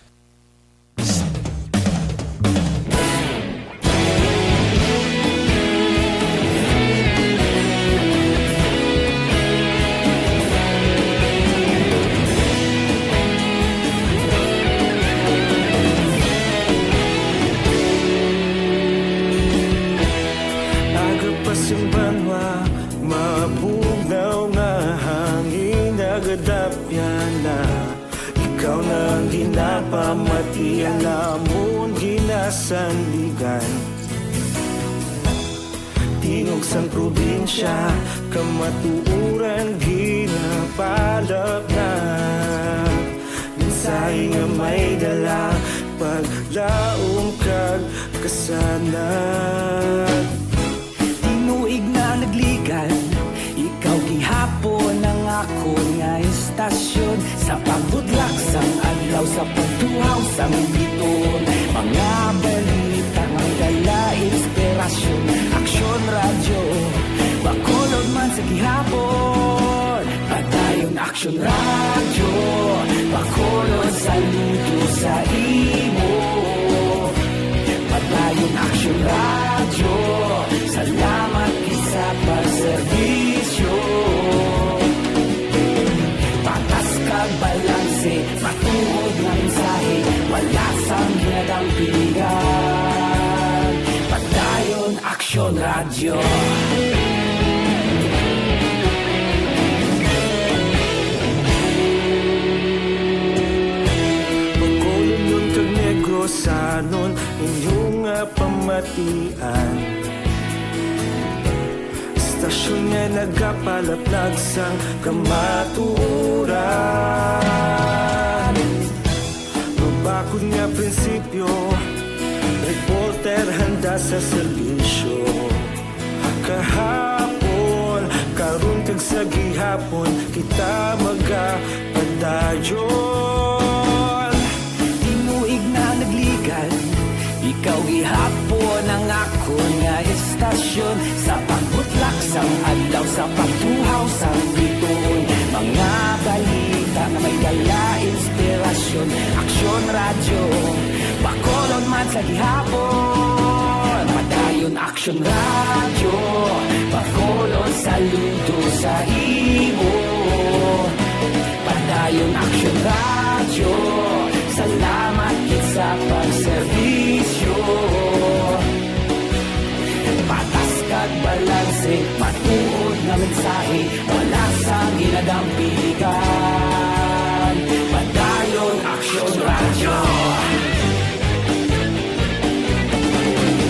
Aga pa sing banwa, mabugnaw nga hangin, nagadapyan na. Ikaw na ang ginapamati, ang amon ginasandigan. Tingog sang probinsya, kamatuoran ginapalapnag. Mensahe nga may dala, paglaom kag kasanag. Tinuig na nagligan, ikaw gihapon ang akon nga istasyon. Sa pagbutlak sang adlaw, sa pagtuhaw sang bituon, mga balita nga dala inspirasyon. Aksyon Radyo, Bacolod man sa gihapon. Padayon Aksyon Radyo, Bacolod, saludo sa imo. Padayon Aksyon Radyo, salamat gid sa pagserbisyo. Patas kag balanse, matuod nga mensahe, wala sang ginadampigan. Padayon Aksyon Radyo. Bacolodnon kag Negrosanon, inyo nga pamatian. Istasyon nga nagapalaplag sang kamatuoran. Mabakod nga prinsipyo, reporter handa sa serbisyo. Kahapon, karon, kag sa gihapon, kita magapadayon. Tinuig na nagligan, ikaw gihapon ang akon nga istasyon. Sa pagbutlak sang adlaw, sa pagtuhaw sang bituon, mga balita nga may dala inspirasyon. Aksyon Radyo, Bacolod man sa gihapon. Padayon Aksyon Radyo, Bacolod, saludo sa imo. Padayon Aksyon Radyo, salamat gid sa pagserbisyo. Patas kag balanse, matuod nga mensahe, wala sang ginadampigan. Padayon Aksyon Radyo.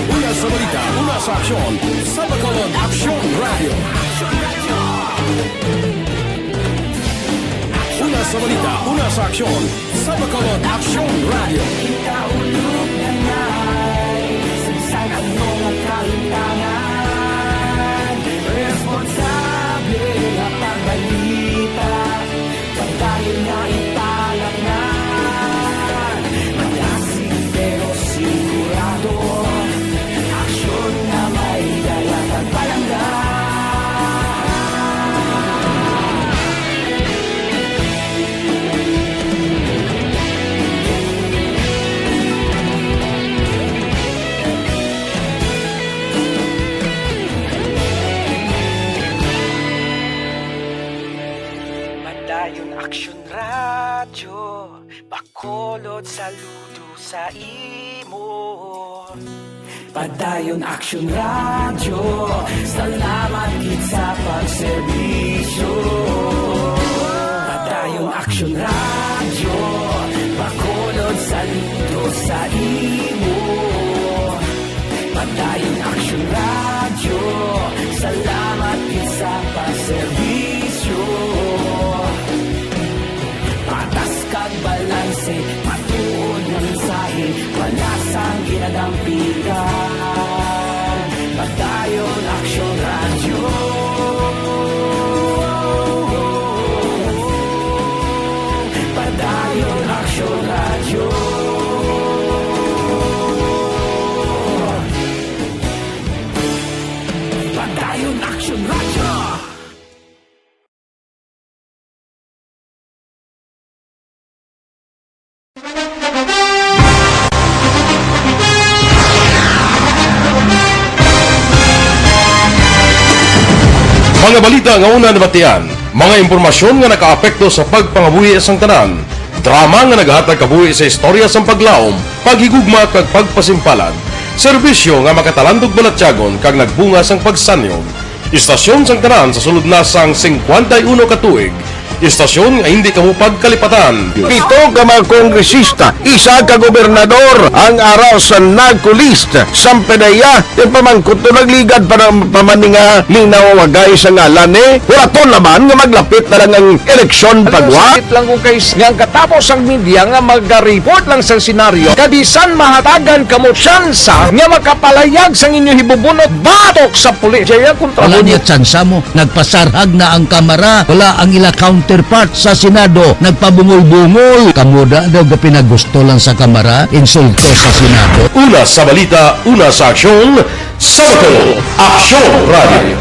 Una sa balita, una sa aksyon, sa Bacolod Aksyon Radyo. Una sa balita, una sa aksyon, sa Bacolod Aksyon Radyo. Kita ulog na ngay, sa bisan ano nga kahimtangan, responsable nga pagbalita. Padayon nga ipalapngan, Saludo sa imo. Padayon Action Radio, salamat gid sa pagserbisyo. Padayon Action Radio, Bacolod, saludo sa imo. Padayon Action Radio, salamat gid sa pagserbisyo. Patas kag balanse, matuod nga mensahe, wala sang ginadampigan. Padayon Action Radio. Padayon Action Radio. Padayon Action Radio. Mga balita nga una nabatian, mga impormasyon nga nakaapekto sa pagpangabuhi sang tanan, drama nga nagahatag kabuhi sa istorya sang paglaom, paghigugma kag pagpasimpalan, serbisyo nga makatalandog balatyagon kag nagbunga sang pagsanyog. Istasyon sang tanan sa sulod na sang singkwenta y uno ka tuig. Istasyon nga hindi kamo pagkalipatan. Pito ka mga kongresista, isa ka gobernador ang ara sa NAGCO list. Sampanaya, ti pamangkot to nagligad pa na, pa man ni nga linaw wagay sa ngalan ni. Wala to laban nga maglapit na lang ang eleksyon pagwa. Sakit lang kung kay nga ang katapos ang media nga maga-report lang sa senaryo, kabisan mahatagan kamo tsansa nga makapalayag sang inyo hibubunot batok sa pulis. Jaya kontra Wala mo. Niya tsansa mo. Nagpasarhag na ang Kamara. Wala ang ila counterpart sa Senado. Nagpabungol-bungol. Kamo da daw gapinagusto lang sa Kamara. Insulto sa Senado. Una sa balita, una sa aksyon, sa Bacolod, Aksyon Radio.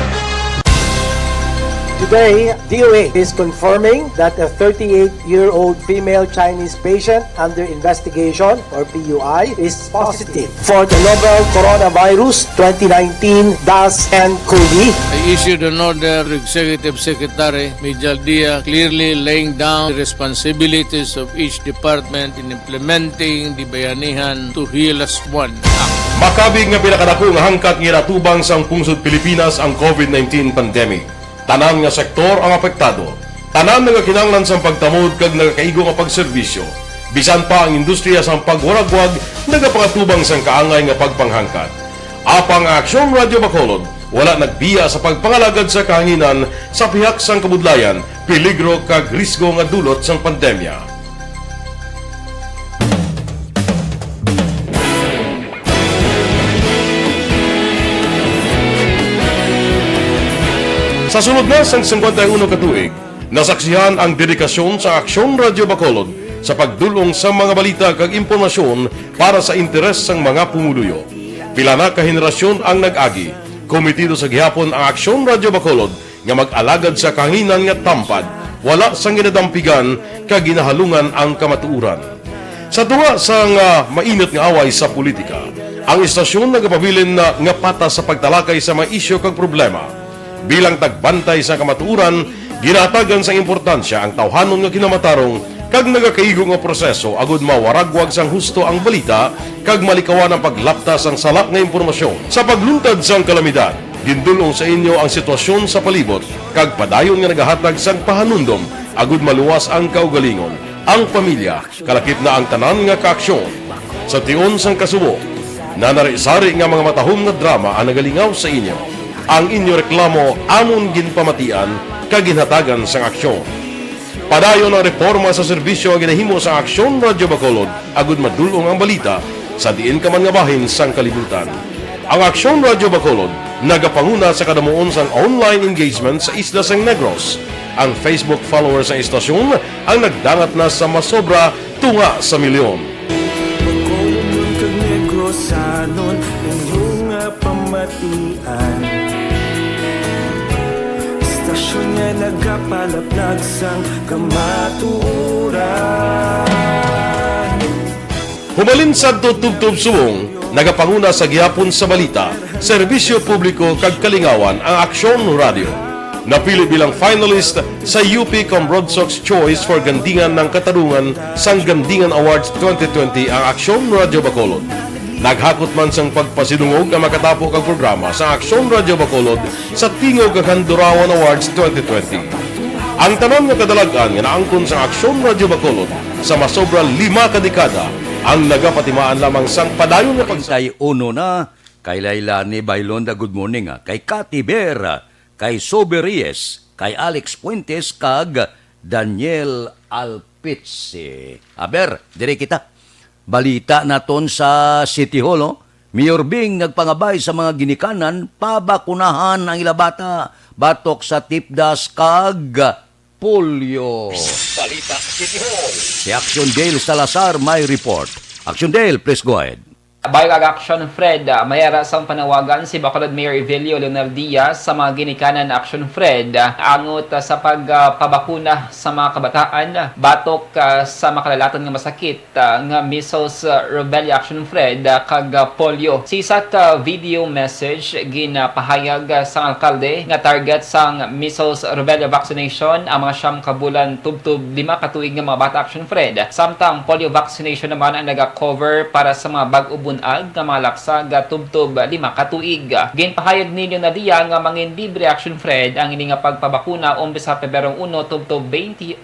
Today, D O H is confirming that a thirty-eight-year-old female Chinese patient under investigation, or P U I, is positive for the novel coronavirus twenty nineteen dash N COVID. I issued an order to Executive Secretary Mijal Dia, clearly laying down the responsibilities of each department in implementing the Bayanihan to Heal As One Act. Makabig nga pinakadako nga hangkat nga ginatubang sang pungsod Pilipinas ang COVID nineteen pandemic. Tanan nga sektor ang apektado. Tanan nagakinahanglan sang pagtamod kag nagakaigo nga pagserbisyo. Bisan pa ang industriya sang pagwaragwag nagapangatubang sang kaangay nga pagpanghangkat. Apang ang Aksyon Radio Bacolod wala nagbiya sa pagpangalagad sa kahanginan sa pihak sang kabudlayan, peligro kag risgo nga dulot sang pandemya. Sa sulod na sang singkwenta y uno ka tuig, nasaksihan ang dedikasyon sa Aksyon Radio Bacolod sa pagdul-ong sa mga balita kag impormasyon para sa interes sang mga pumuluyo. Pila na ka henerasyon ang nag-agi, kometido sa gihapon ang Aksyon Radio Bacolod nga mag-alagad sa kahanginan nga tampad, wala sang ginadampigan kag ginahalungan ang kamatuoran. Sa tunga sang, ah, mainit nga away sa politika, ang istasyon nagapabilin na nga patas sa pagtalakay sa mga isyu kag problema. Bilang tagbantay sa kamatuoran, ginahatagan sang importansya ang tawhanon nga kinamatarong kag nagakaigo nga proseso agud mawaragwag sang husto ang balita kag malikawan ang paglapta sang sala nga impormasyon. Sa pagluntad sang kalamidad, gindul-ong sa inyo ang sitwasyon sa palibot kag padayon nga nagahatag sang pahanumdom agud maluwas ang kaugalingon, ang pamilya, kalakip na ang tanan nga kaaksyon. Sa tion sang kasubo, nanari-sari nga mga matahom nga drama ang nagalingaw sa inyo. Ang inyo reklamo amon ginpamatian kag ginhatagan sang aksyon. Padayon ang reporma sa serbisyo nga ginahimo sang Aksyon Radio Bacolod agud madul-ong ang balita sa diin ka man nga bahin sang kalibutan. Ang Aksyon Radio Bacolod nagapanguna sa kadamuon sang online engagement sa isla sang Negros. Ang Facebook followers sang istasyon ang nagdangat na sa masobra tunga sa milyon. Bacolodnon kag Negrosanon, inyo nga pamatian. Istasyon nga nagapalaplag sang kamatuoran. Hubalin sadto tubtob subong, nagapanguna sa gihapon sa balita, serbisyo publiko kag kalingawan ang Aksyon Radio. Napili bilang finalist sa U P Comrade Sox Choice for Gandingan ng Katarungan sang Gandingan Awards twenty twenty ang Aksyon Radyo Bacolod. Naghakot man sang pagpasidungog nga makatapo kag programa sa Aksyon Radyo Bacolod sa Tingog kag Handurawan Awards twenty twenty. Ang tanan nga kadalag-an nga naangkon sa Aksyon Radyo Bacolod sa masobra lima ka dekada ang nagapatimaan lamang sang padayon nga pag- Treinta y uno na, kay Lailani Bailonda, good morning, ah. Kay Cathy Bear, kay Sobe Reyes, kay Alex Fuentes, kag Daniel Alpizzi. Aber, diri kita. Balita naton sa City Hall, oh. Mayor Bing nagpangabay sa mga ginikanan, pabakunahan ang ila bata batok sa tipdas kag polio. Balita City Hall. Si Action Dale Salazar may report. Action Dale, please go ahead. Bayo kag Action Fred, ah, may ara sang panawagan si Bacolod Mayor Evelio Leonardia sa mga ginikanan Action Fred, ah, angot, ah, sa pagpabakuna sa mga kabataan, ah, batok, ah, sa makalalaton nga masakit, ah, nga measles, ah, rubella Action Fred, ah, kag, ah, polio. Sa isa ka video message, ginapahayag, ah, sang alkalde nga target sang measles rubella vaccination ang mga siyam ka bulan tubtob lima ka tuig nga mga bata Action Fred. Samtang polio vaccination naman ang naga-cover para sa mga bag-o bun-ag nga mga lapsag tubtob lima ka tuig. Ginpahayag ni Leonardia nga mangin libre Action Fred ang ini nga pagpabakuna umpisa Pebrero uno tubtob twenty-eight,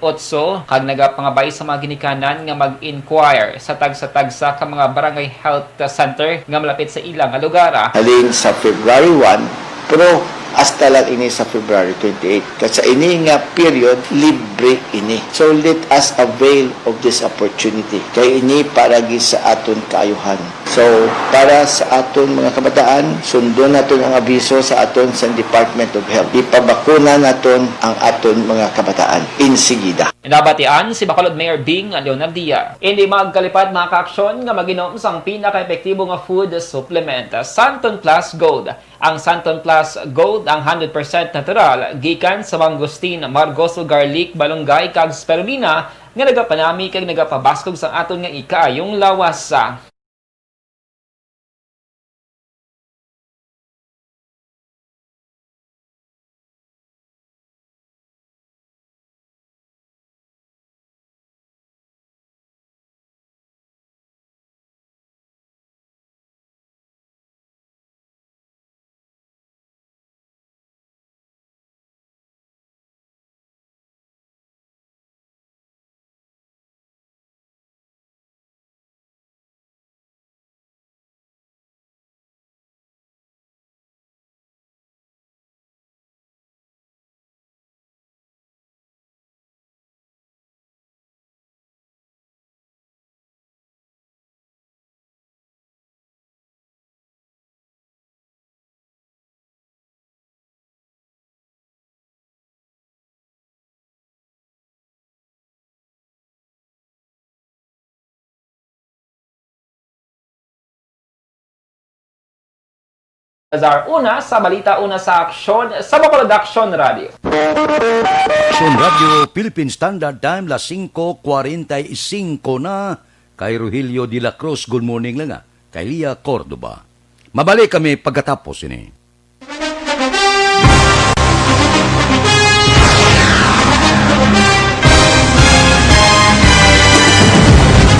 kag nagapangabay sa mga ginikanan nga mag-inquire sa tagsa-tagsa ka mga barangay health center nga malapit sa ila nga lugar. Halin sa February one, pero hasta lang ini sa February twenty-eight. Kag sa ini nga period, libre ini. So let us avail of this opportunity. Kay ini para gid sa aton kaayuhan. So, para sa aton mga kabataan, sundon naton ang abiso sa aton sa Department of Health. Ipabakuna naton ang aton mga kabataan insigida. Nabatian si Bacolod Mayor Bing Leonardia. Indi magkalipad, mga kaaksyon, nga mag-inom sang pinaka-epektibo nga food supplement, Santon Plus Gold. Ang Santon Plus Gold ang hundred percent natural, gikan sa mangosteen, margoso, garlic, malunggay, kag spirulina nga nagapanami kag nagapabaskog sang aton nga ikaayong lawas. Lazar, una sa balita, una sa aksyon, sa Bacolod Aksyon Radio. Aksyon Radio, Philippine Standard Time, las singko kwarenta y singko na. Kay Rogelio de la Cruz, good morning lang, ah. Kay Lia Cordova. Mabalik kami pagkatapos ini.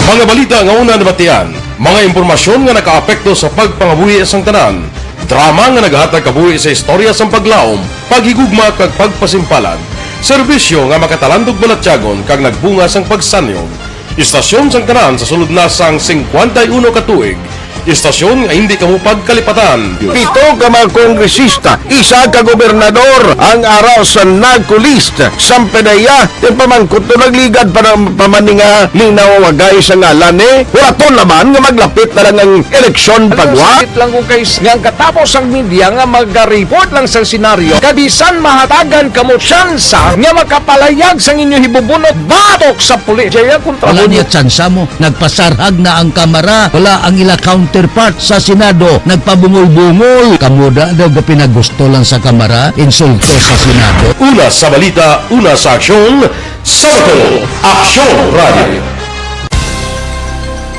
Mga balita nga una nabatian, mga impormasyon nga nakaapekto sa pagpangabuhi sang tanan, drama nga nagahatag kabuhi sa istorya sang paglaom, paghigugma kag pagpasimpalan, serbisyo nga makatalandog balatyagon kag nagbunga sang pagsanyog. Istasyon sang tanan sa sulod na sang singkwenta y uno ka tuig. Istasyon nga hindi kamo pagkalipatan. Pito ka mga kongresista, isa ka gobernador ang ara sa NAGCO list. Sampanaya, ti pamangkot to nagligad para pamaninga ni nawawagay sa ngalan ni. Huraton naman nga maglapit na lang ang eleksyon pagwa. Sakit lang kung kay nga ang katapos ang media nga mag-report lang sa senaryo. Kabisan mahatagan kamo tsansa nga makapalayag sang inyo hibubunot batok sa pulis. Jaya kontra Wala mo. Niya tsansa mo. Nagpasarhag na ang Kamara. Wala ang ila counterpart sa Senado. Nagpabungol-bungol. Kamo da daw ga pinagusto lang sa Kamara. Insulto sa Senado. Una sa balita, una sa aksyon, sa Bacolod Aksyon Radio.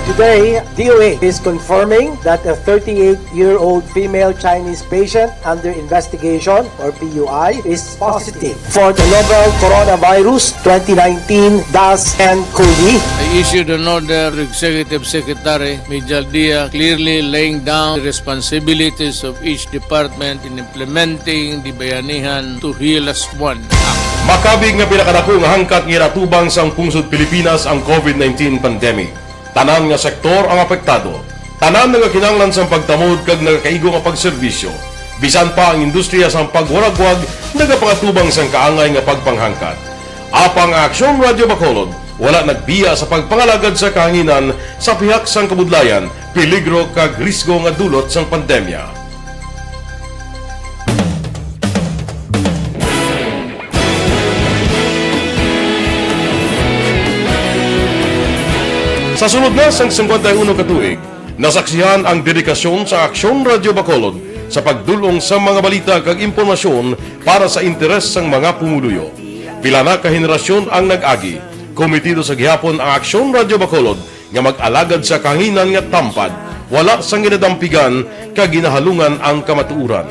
Today, D O H is confirming that a thirty-eight-year-old female Chinese patient under investigation, or P U I, is positive for the novel coronavirus twenty nineteen dash N cov. I issued an order to Executive Secretary Mijal Dia, clearly laying down the responsibilities of each department in implementing the Bayanihan to Heal Us One Act. Makabig nga pinakadako nga hangkat nga ginatubang sang pungsod Pilipinas ang covid nineteen pandemic. Tanan nga sektor ang apektado. Tanan nagakinahanglan sang pagtamod kag nagakaigo nga pagserbisyo. Bisan pa ang industriya sang pagwaragwag nagapangatubang sang kaangay nga pagpanghangkat. Apang ang Aksyon Radyo Bacolod wala nagbiya sa pagpangalagad sa kahanginan sa pihak sang kabudlayan, peligro kag risgo nga dulot sang pandemya. Sa sulod na sang singkwenta y uno ka tuig, nasaksihan ang dedikasyon sa Aksyon Radyo Bacolod sa pagdul-ong sa mga balita kag impormasyon para sa interes sang mga pumuluyo. Pila na ka henerasyon ang nag-agi, komitido sa gihapon ang Aksyon Radyo Bacolod nga mag-alagad sa kahanginan nga tampad, wala sang ginadampigan kag ginahalungan ang kamatuoran.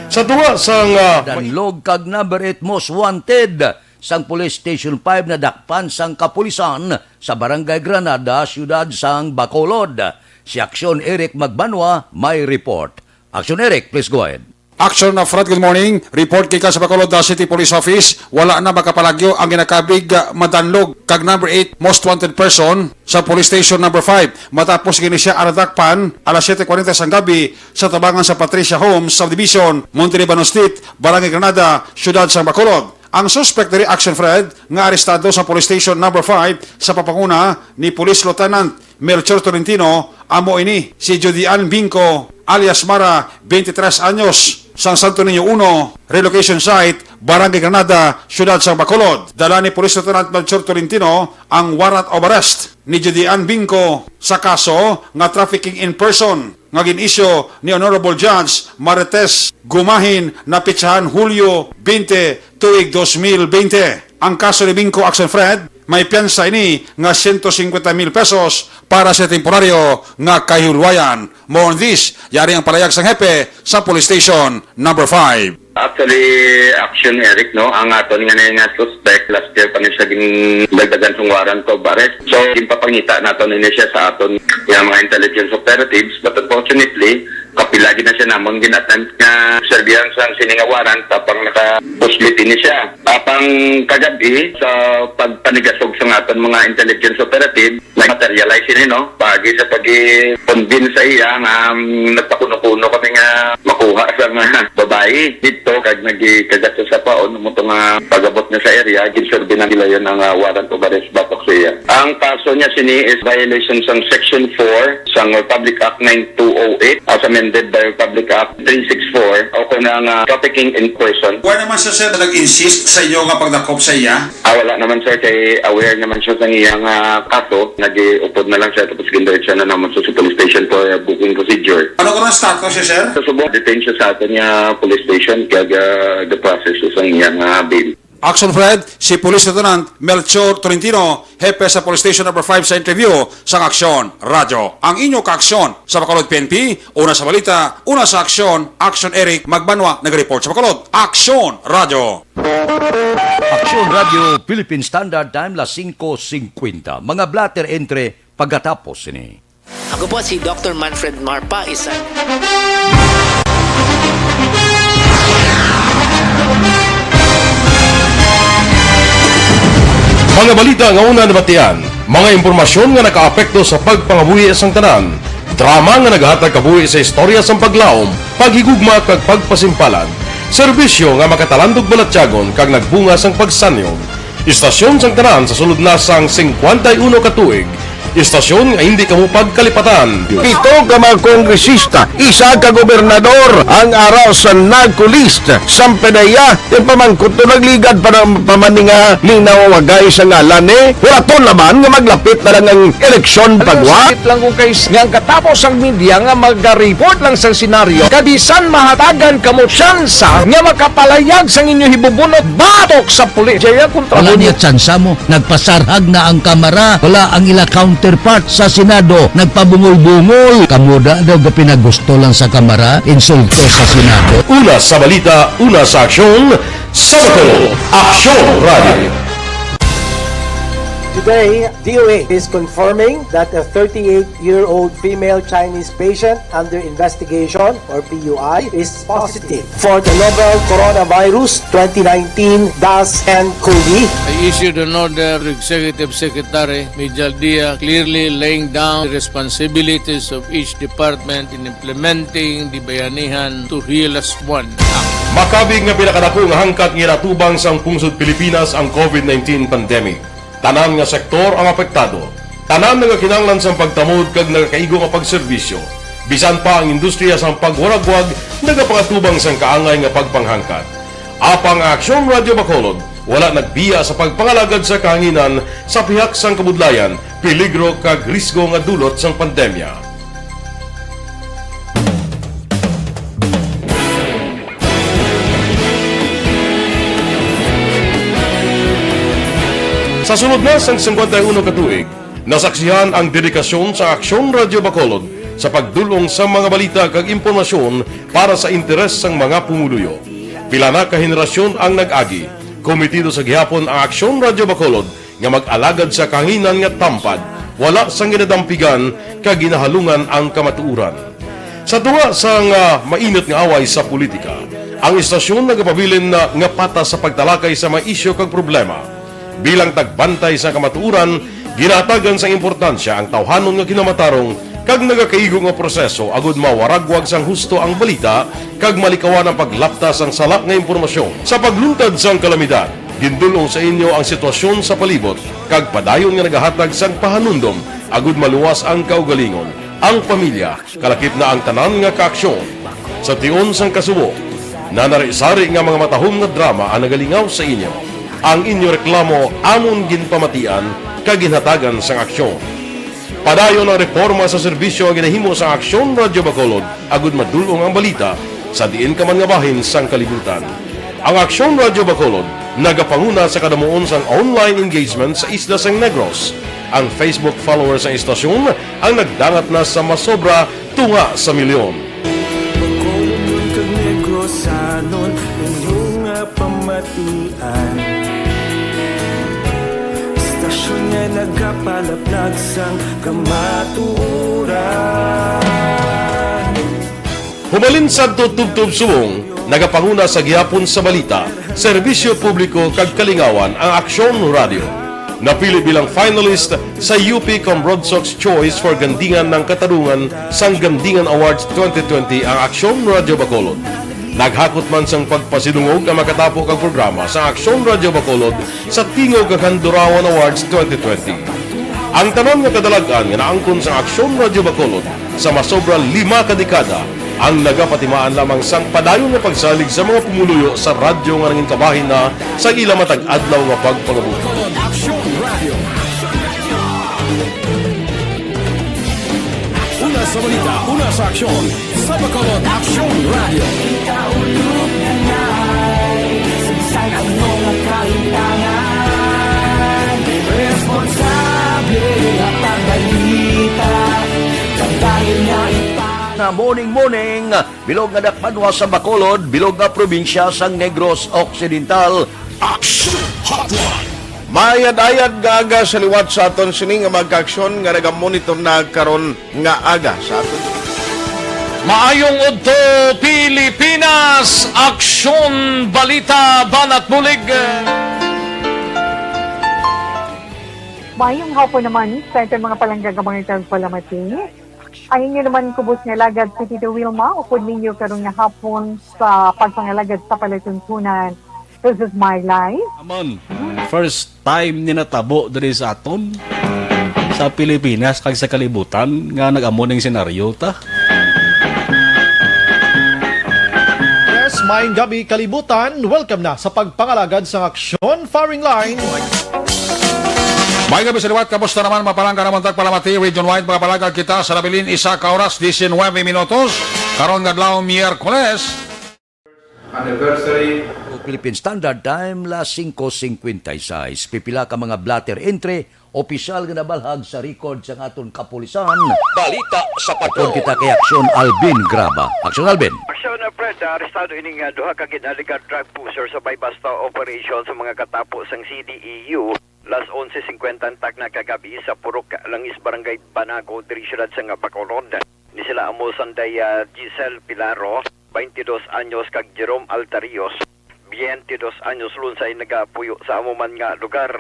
Sa tunga sang, ah, Danlog kag number eight most wanted sang Police Station five nadakpan sang kapulisan sa Barangay Granada, siyudad sang Bacolod. Si Aksyon Eric Magbanwa may report. Aksyon Eric, please go ahead. Action na Fred, good morning. Report gikan sa Bacolod, the City Police Office. Wala na makapalagyo ang ginakabig, ah, madanlog kag number eight most wanted person sa Police Station number five matapos gini siya nadakpan alas siete cuarenta sang gabi sa tabangan sa Patricia Homes Subdivision, Monte Libano Street, Barangay Granada, siyudad sang Bacolod. Ang suspect diri, Action Fred, nga arestado sa Police Station number five sa pagpanguna ni Police Lieutenant Melchor Tolentino, amo ini si Judy Ann Bingco alias Mara, twenty-three anyos, sang Santo Niño uno, relocation site, Barangay Granada, siyudad sang Bacolod. Dala ni Police Lieutenant Melchor Tolentino ang warrant of arrest ni Judy Ann Bingco sa kaso nga trafficking in person nga gin-issue ni Honorable Judge Marites Gumahin, napitsahan Hulyo twenty, tuig dos mil bente. Ang kaso ni Bingco, Action Fred, may piyansa ini nga siyento singkwenta mil pesos para sa temporaryo nga kahulwayan. More on this, yari ang palayag sang hepe sa Police Station number five. Actually, Action Eric, no, ang aton nga nga suspect, last year pa ni siya gindagdagan sang warrant of arrest. So, ginpapangita naton ini siya sa aton nga mga intelligence operatives, but unfortunately, kapila gid na siya namon gin-attempt nga serbihan sang sini nga warrant, apang nakapuslit ini siya. Apang kagab-i, sa pagpanigasog sa aton mga intelligence operative, nag-materialize ini, no? Paagi sa pag-convince sa iya nga, um, nagpakuno-kuno kami nga makuha sa nga babayi dito, kag nagikagasto sa paon, mo to nga pag-abot na sa area, ginserbi na nila yun ang, ah, warrant of arrest batok sa iya. Ang kaso niya sini is violation sang Section four sang Republic Act nine two oh eight, as amended by Republic Act three six four, o kung ang, ah, trafficking in person. Wala naman siya, sir, nag-insist sa inyo nga pagdakop sa iya? Ah, wala naman, sir, kay aware naman siya sa iyang, ah, kaso. Nag-iupod na lang siya, tapos gindiretso na naman sa, sa police station for booking procedure. Ano ko ang status siya, sir? Sa subong, detain siya sa aton nga police station, kag, ah, the process sa iyang, ah, bail. Action Fred, si Police Lieutenant Melchor Tolentino, hepe sa Police Station number five sa interview sang Aksyon Radyo. Ang inyo kaaksyon sa Bacolod P N P, una sa balita, una sa aksyon, Action Eric Magbanwa, nag-report sa Bacolod. Aksyon Radyo. Aksyon Radyo, Philippine Standard Time, las singko singkwenta. Mga blotter entry pagkatapos sini. Ako po si Doctor Manfred Marpa, isa. Mga balita nga una nabatian, mga impormasyon nga nakaapekto sa pagpangabuhi sang tanan, drama nga nagahatag kabuhi sa istorya sang paglaom, paghigugma kag pagpasimpalan, serbisyo nga makatalandog balatyagon kag nagbunga sang pagsanyog. Istasyon sang tanan sa sulod na sang singkwenta y uno ka tuig. Istasyon nga hindi kamo pagkalipatan. Pito ka mga kongresista, isa ka gobernador ang ara sa NAGCO list. Sampe na iya, ti pamangkot to nagligad pa ng pamaninga ning nawawagay sa ngalan ni. Wala to naman nga maglapit na lang ang eleksyon pagwa. Sakit lang kung kay nga ang katapos ang media nga magariport lang sa senaryo. Kabisan mahatagan kamo tsansa nga makapalayag sang inyo hibubunot batok sa pulis. Jaya kontra Wala mo. Niya tsansa mo. Nagpasarhag na ang kamara. Wala ang ila count counterpart sa Senado, nagpabungol-bungol. Kamo da daw gapinagusto lang sa Kamara, insulto sa Senado. Una sa balita, una sa aksyon, sa Bacolod, Aksyon Radio. Today, D O A is confirming that a thirty-eight-year-old female Chinese patient under investigation, or P U I, is positive for the novel coronavirus twenty nineteen dash N cov. I issued an order to Executive Secretary Mijal Dia, clearly laying down the responsibilities of each department in implementing the Bayanihan to Heal Us One Act. Makabig nga pinakadako nga hangkat nga ginatubang sang pungsod Pilipinas ang covid nineteen pandemic. Tanan nga sektor ang apektado. Tanan nagakinahanglan sang pagtamod kag nagakaigo nga pagserbisyo. Bisan pa ang industriya sang pagwaragwag nagapangatubang sang kaangay nga pagpanghangkat. Apang ang Aksyon Radyo Bacolod wala nagbiya sa pagpangalagad sa kahanginan sa pihak sang kabudlayan, peligro kag risgo nga dulot sang pandemya. Sa sulod na sang singkwenta y uno ka tuig, nasaksihan ang dedikasyon sa Aksyon Radyo Bacolod sa pagdul-ong sa mga balita kag impormasyon para sa interes sang mga pumuluyo. Pila na ka henerasyon ang nag-agi. Komitido sa gihapon ang Aksyon Radyo Bacolod nga mag-alagad sa kahanginan nga tampad, wala sang ginadampigan kag ginahalungan ang kamatuoran. Sa tunga sang, ah, mainit nga away sa politika, ang istasyon nagapabilin na nga patas sa pagtalakay sa mga isyu kag problema. Bilang tagbantay sa kamatuoran, ginahatagan sang importansya ang tawhanon nga kinamatarong kag nagakaigo nga proseso agud mawaragwag sang husto ang balita kag malikawan ang paglapta sang sala nga impormasyon. Sa pagluntad sang kalamidad, gindul-ong sa inyo ang sitwasyon sa palibot kag padayon nga nagahatag sang pahanumdom agud maluwas ang kaugalingon, ang pamilya, kalakip na ang tanan nga kaaksyon. Sa tion sang kasubo, nanari-sari nga mga matahom nga drama ang nagalingaw sa inyo. Ang inyo reklamo amon ginpamatian kag ginhatagan sang aksyon. Padayon ang reporma sa serbisyo nga ginahimo sa Aksyon Radyo Bacolod agud madul-ong ang balita sa diin ka man nga bahin sang kalibutan. Ang Aksyon Radyo Bacolod nagapanguna sa kadamuon sang online engagement sa isla sang Negros. Ang Facebook followers sang istasyon ang nagdangat na sa masobra tunga sa milyon. Bacolodnon kag Negrosanon, inyo nga pamatian. Istasyon nga nagapalaplag sang kamatuoran. Humalin sadto tubtob subong, nagapanguna sa gihapon sa balita, serbisyo publiko kag kalingawan ang Aksyon Radio. Napili bilang finalist sa U P Comrodsocs Choice for Gandingan ng Katarungan sang Gandingan Awards twenty twenty ang Aksyon Radio Bacolod. Naghakot man sang pagpasidungog ang makatapo kag programa sa Aksyon Radio Bacolod sa Tingog kag Handurawan Awards twenty twenty. Ang tanan nga kadalag-an nga naangkon sang Aksyon Radio Bacolod sa masobra lima ka dekada ang nagapatimaan lamang sang padayon nga pagsalig sa mga pumuluyo sa radyo nga nangin kabahin na sa ila matag adlaw nga pagpangabuhi. Aksyon Radio. Una sa balita, una sa aksyon, sa Bacolod Aksyon Radio. Ikaulog na ngay, sagsag ang mga kaintangan. Responsable nga pagbalita, kabahin nga ipa- Na morning, morning, bilog nga dakbanwa sa Bacolod, bilog nga probinsya sang Negros Occidental. Action Hotline. Maayad-ayad nga aga sa liwat sa aton sini nga magkaaksyon nga nagamonitor na karon nga aga sa aton. Maayong udto, Pilipinas! Aksyon, balita, banat, bulig. Maayong hapon naman sa aton mga palangga nga mga tagpalamati. Ang inyo naman kubos nga alagad si Tito Wilma, upod ninyo karon nga hapon sa pagpangalagad sa palatuntunan. This is my life. Amon, first time ni natabo diri sa aton sa Pilipinas kag sa kalibutan nga nag-amo ning senaryo ta. Yes, maayong gabi, kalibutan. Welcome na sa pagpangalagad sang Aksyon Firing Line. May gabi sa liwat, kamusta naman, mga palangga namon tagpalamati? Region wide, mga palangga, kita sa nabilin, isa ka oras, diecinuebe minutos. Karon nga adlaw, Miyerkules. Anniversary Philippine Standard Time, las singko singkwenta y sais. Pipila ka mga blotter entry, opisyal nga nabalhag sa record sang aton kapulisan. Balita sa Patrol. Upod kita kay Aksyon Alvin Graba. Aksyon Alvin. Aksyon, uh, Fred, uh, arestado ining, uh, duha ka gin-alegar drug pusher sa may basta operation sa mga katapo sang C D E U. Las onse singkwenta ang takna kagabi sa Purok Langis, Barangay Banago, diri siyudad sang Bacolod. Ni sila amo sanday, ah, Giselle Pilaro, twenty-dos anyos, kag Jerome Altarios, twenty-dos anyos, lunsay nagapuyo sa amo man nga lugar.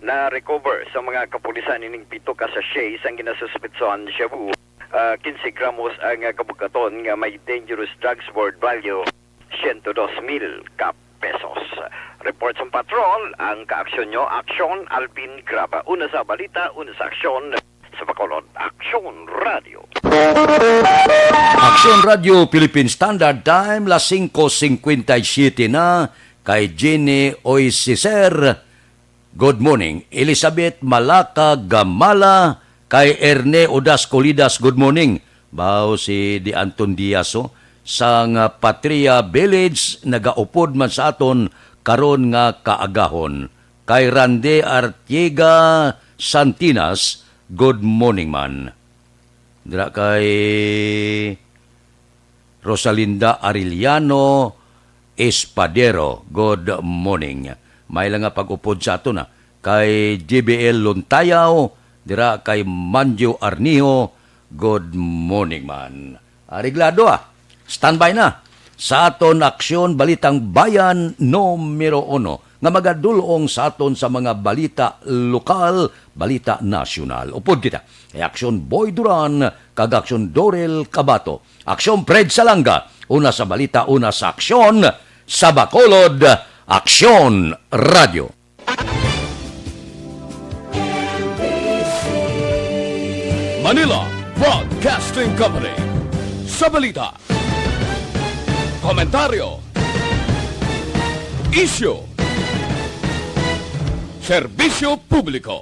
Na-recover sa mga kapulisan ining pito ka sachet sang ginasuspetsahan shabu. Ah, quince gramos ang, ah, kabugaton nga may dangerous drugs worth value siyento dos mil ka pesos. Report sa patrol, ang kaaksyon nyo, Aksyon Alvin Graba. Una sa balita, una sa aksyon, sa Bacolod, Aksyon Radio. Aksyon Radio, Philippine Standard Time, las singko singkwenta y siyete na, kay Jenny Oisiser. Good morning. Elizabeth Malaka Gamala, kay Erne Odas Colidas, good morning. Bao si Di Anton Diaz, oh, sang Patria Village, nagaupod man sa aton karon nga kaagahon. Kay Rande Artiega Santinas, good morning man. Dira kay Rosalinda Arellano Espadero, good morning. May lang nga pag-upod sa ato na kay J B L Lontayaw, dira kay Manjo Arniho, good morning man. Areglado, ah. Standby na sa aton aksyon, Balitang Bayan numero uno, nga magadulong sa aton sa mga balita lokal, balita nasyonal. Upod kita kay Aksyon Boy Duran kag Aksyon Dorel Cabato. Aksyon Fred Salanga, una sa balita, una sa aksyon, sa Bacolod, Aksyon Radio. Manila Broadcasting Company. Sa balita, komentaryo, isyu, serbisyo publiko.